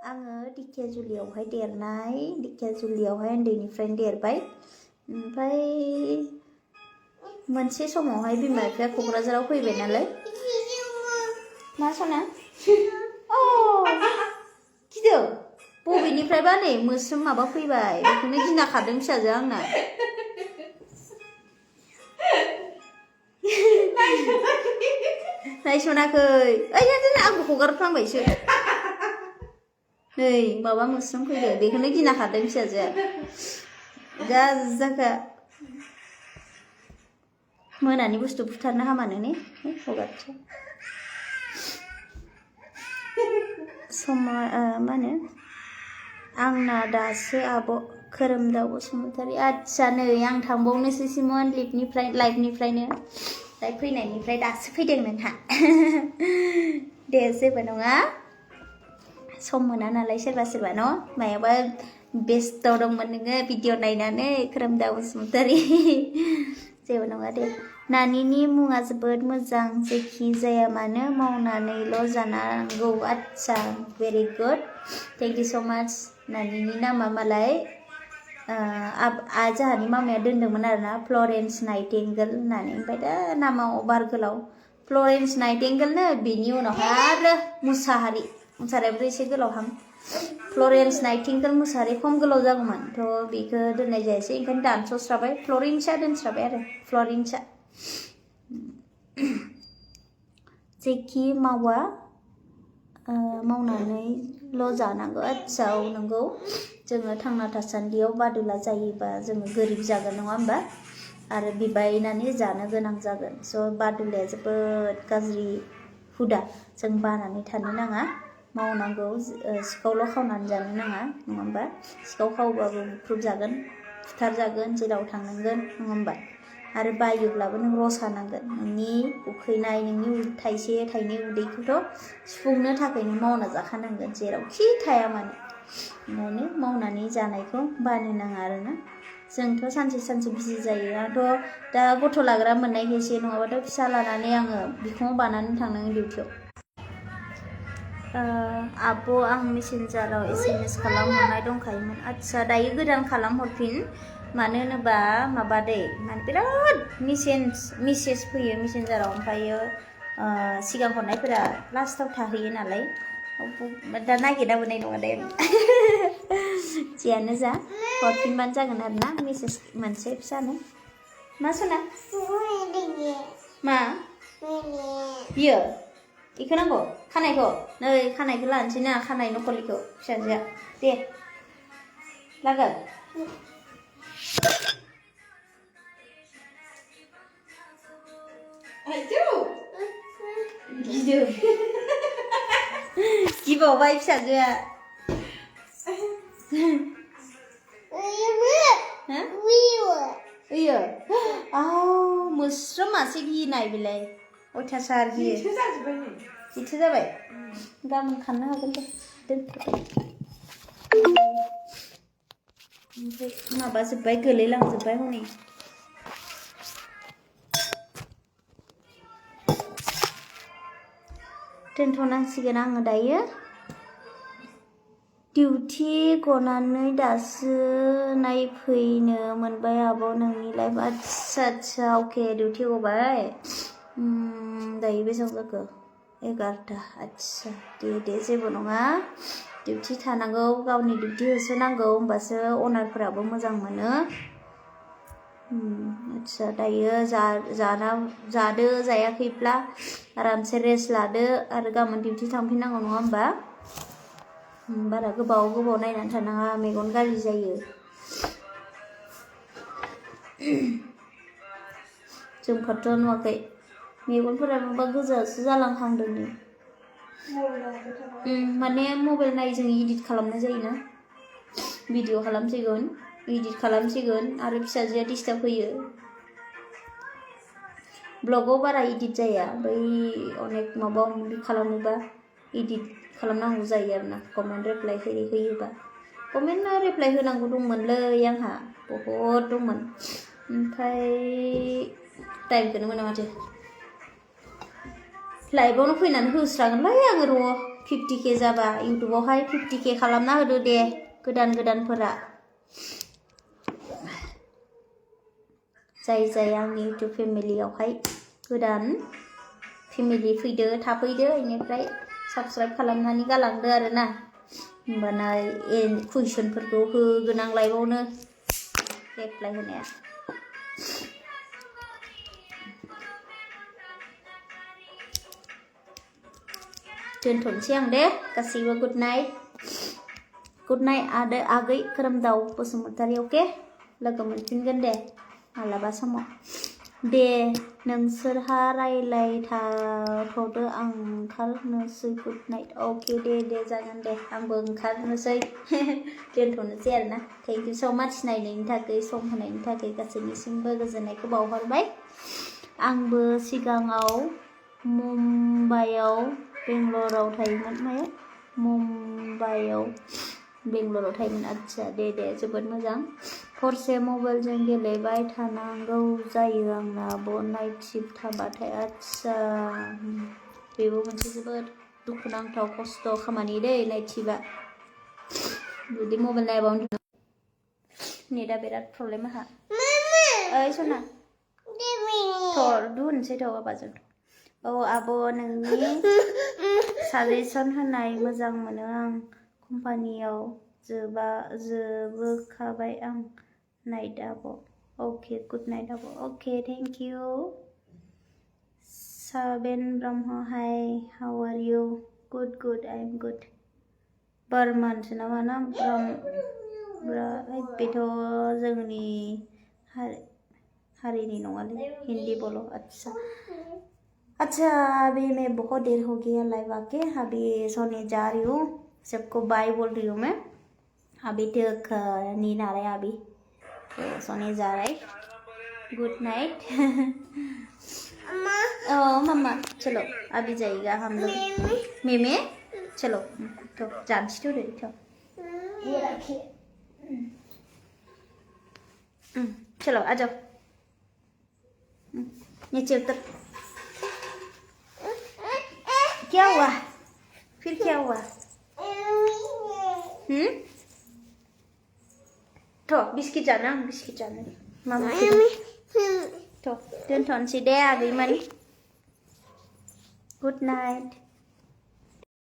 आङो दिकेजुलियावहाय देरनाय दिकेजुलियावहाय उन्दैनिफ्रायनो देरबाय ओमफ्राय मोनसे समावहाय बिमा बिफाया क'क्राझाराव फैबाय नालाय मा सना गिदों बबेनिफ्रायबा नै मोस्रोम माबा फैबाय बेखौनो गिना खारदों फिसाजोआ आंना नायसनाखै ओइ आंबो हगारफ्लांबायसो नै माबा मोस्रोम फैदों बेखौनो गिना खारदों फिसाजोआ जा जाखा मोनानि बुस्थु बुथारनो हामानो ने हगारसै मा होनो आंना दासो आब' खोरोमदाव बसुमतारी आच्छा नै आं थांबावनोसैमोन लाइभनिफ्रायनो लाइभ फैनायनिफ्राय दासो फैदों नोंहा दे जेबो नङा सम मोना नालाय सोरबा न' मायाबा बेस्थ दंमोन नोङो भिडिअ नायनानै खोरोमदाव बसुमतारी जेबो नङा दे नानिनि मुङा जोबोद मोजां जेखि जाया मानो मावनानैल' जानांगौ आच्छा भेरि गुड थेंक इउ स' माच नानिनि नामा मालाय जोंहानि मामाया दोनदोंमोन आरोना फ्लरेन्स नाइटेंगेल होननानै ओमफ्राय दा नामाव बार गोलाव फ्लरेन्स नाइटेंगेलनो बिनि उनावहाय आरो मुसाहारियाबोथ' एसे गोलावहां फ्लरेन्स नाइटिंगेल मुसाहारि खम गोलाव जागौमोन थ' बेखौ दोननाय जायासै ओंखायनो दानस'स्राबाय फ्लरेन्सआ दोनस्राबाय आरो फ्लरेन्सआ जेखि मावा मावनानैल' जानांगौ आच्छा औ नंगौ जोङो थांना थासान्दियाव बादुला जायोबा जोङो गोरिब जागोन नङा होमबा आरो बिबायनानै जानो गोनां जागोन स' बादुलाया जोबोद गाज्रि हुदा जों बानानै थानो नाङा मावनांगौ सिखावल' खावनानै जानो नाङा नङा होमबा सिखाव खावबाबो बुख्रुब जागोन फुथार जागोन जेराव थांनांगोन नङा होमबा आरो बायोब्लाबो नों रसा नांगोन नोंनि उखैनाय नोंनि थाइसे थाइनै उदैखौथ' सुफुंनो थाखाय नों मावना जाखानांगोन जेरावखि थाया मानो ओंखायनो मावनानै जानायखौ बानो नाङा आरोना जोंथ' सानसे सानसे बिजि जायो आंथ' दा गथ' लाग्रा मोननायखायसो नङाबाथ' फिसा लानानै आङो बिखुङाव बानानै थांनाङो डिउटियाव आब' आं मेसेन्जाराव SMS खालामहरनाय दंखायोमोन आदसा दायो गोदान खालामहरफिन मानो होनोबा माबा दै माने बिराद मेसेज फैयो मेसेन्जाराव ओमफ्रायो सिगां हरनायफोरा लास्टाव थाहैयो नालाय दा नागिरना मोननाय नङा दे जियानो जा हरफिनबानो जागोन आरोना मेसेज मोनसे फिसानो मा सना मा बियो इखौ नांगौ खानायखौ नै खानायखौ लानोसै ना खानाय नखलिखौ फिसाजोआ दे लागोन गिदों गिबावबाय फिसाजोआ ओयो मोस्रोम मासे गिनाय बेलाय अयथासार गियो जिथो जाबाय गाबोन खाननो हागोन दे ओमफ्राय माबा जोब्बाय गोलैलांजोब्बाय हनै दोनथ'नांसिगोन आङो दायो डिउटि गनानै दासो नायफैनो मोनबाय आब' नोंनि लाइफ आदसा अके डिउटि गबाय दायो बेसेबां जाखो 11टा आदसा दे जेबो नङा डिउटि थानांगौ गावनि डिउटि होसोनांगौ होमबासो अनारफोराबो मोजां मोनो आदसा दायो जादो जायाखैब्ला आरामसे रेस्ट लादो आरो गाबोन डिउटि थांफिननांगौ नङा होमबा बारा गोबाव नायनानै थानाङा मेगन गाज्रि जायो जोंफोरथ' नुवाखै मेगनफोरा माबा गोजासो जालांहांदों माने मबाइल नायजों इडिट खालामनाय जायोना भिडिअ खालामसिगोन इडिट खालामसिगोन आरो फिसाजोआ डिस्टार्ब होयो ब्लगाव बारा इडिट जाया बै अनेक माबा माबि खालामोबा इडिट खालामनांगौ जायो आरोना कमेन्ट रिप्लाइ होयोबा कमेन्ट रिप्लाइ होनांगौ दंमोनलै आंहा बहुद दंमोन ओमफ्राय टाइमखौनो मोना माथो लाइभआवनो फैनानै होस्रागोनलै आङो र' 50K जाबा इउटुबावहाय 50K खालामना होदो दे गोदानफोरा जाय आंनि इउटुब फेमिलियावहाय गोदान फेमिलि फैदो थाफैदो बेनिफ्राय साबस्क्राइब खालामनानै गालांदो आरोना होमबाना कुइसनफोरखौ होगोन आं लाइभआवनो रिप्लाइ होनाया दोनथ'नोसै आं दे गासैबो गुड नाइट आगै खोरोमदाव बसुमतारी अके लोगो मोनफिनगोन दे मालाबा समाव दे नोंसोरहा रायलायथ'दो आं ओंखारनोसै गुड नाइट अके दे जागोन दे आंबो ओंखारनोसै दोनथ'नोसै आरोना थेंक इउ स' माच नायनायनि थाखाय सम होनायनि थाखाय गासैनिसिमबो गोजोननायखौ बावहरबाय आंबो सिगाङाव मुम्बाइआव बेंगलराव थायोमोन मुम्बाइआव बेंगलराव थायोमोन आदसा दे जोबोद मोजां हरसे मबाइलजों गेलेबाय थानांगौ जायो आंना नाइट शिफ्ट थाबाथाय आदसा बेबो मोनसे जोबोद दुखुनांथाव खस्थ' खामानि दै नाइट शिफ्टआ जुदि मबाइल नायबावनो नेटआ बिराद प्रब्लेम आंहा ओइ सना दुनोसै बाबाजों औ आब' नोंनि साजेसन होनाय मोजां मोनो आं कम्पानियाव जोबोखाबाय आं नाइट आब' अके गुड नाइट आब' अके थेंक इउ साबेन Brahma hi how are you good I am good बर्मानसो नामा ना बेथ' जोंनि हारिनि नङालै हिन्दी बर' अच्छा अभी मैं बहुत देर हो गया लाइव आके अभी सोने जा रही हूँ सबको बाय बोल रही हूँ मैं अभी तक नींद आ रहा है अभी तो सोने जा रहा है गुड नाइट मम्मा चलो अभी जाएगा हम लोग मेमे चलो तो जानती तो ये रखिए चलो आ जाओ नीचे उतर क्या हुआ फिर क्या हुआ तो बिस्किट जाना मामा तो दोनथ'नोसै दे आगैमोन गुड नाइट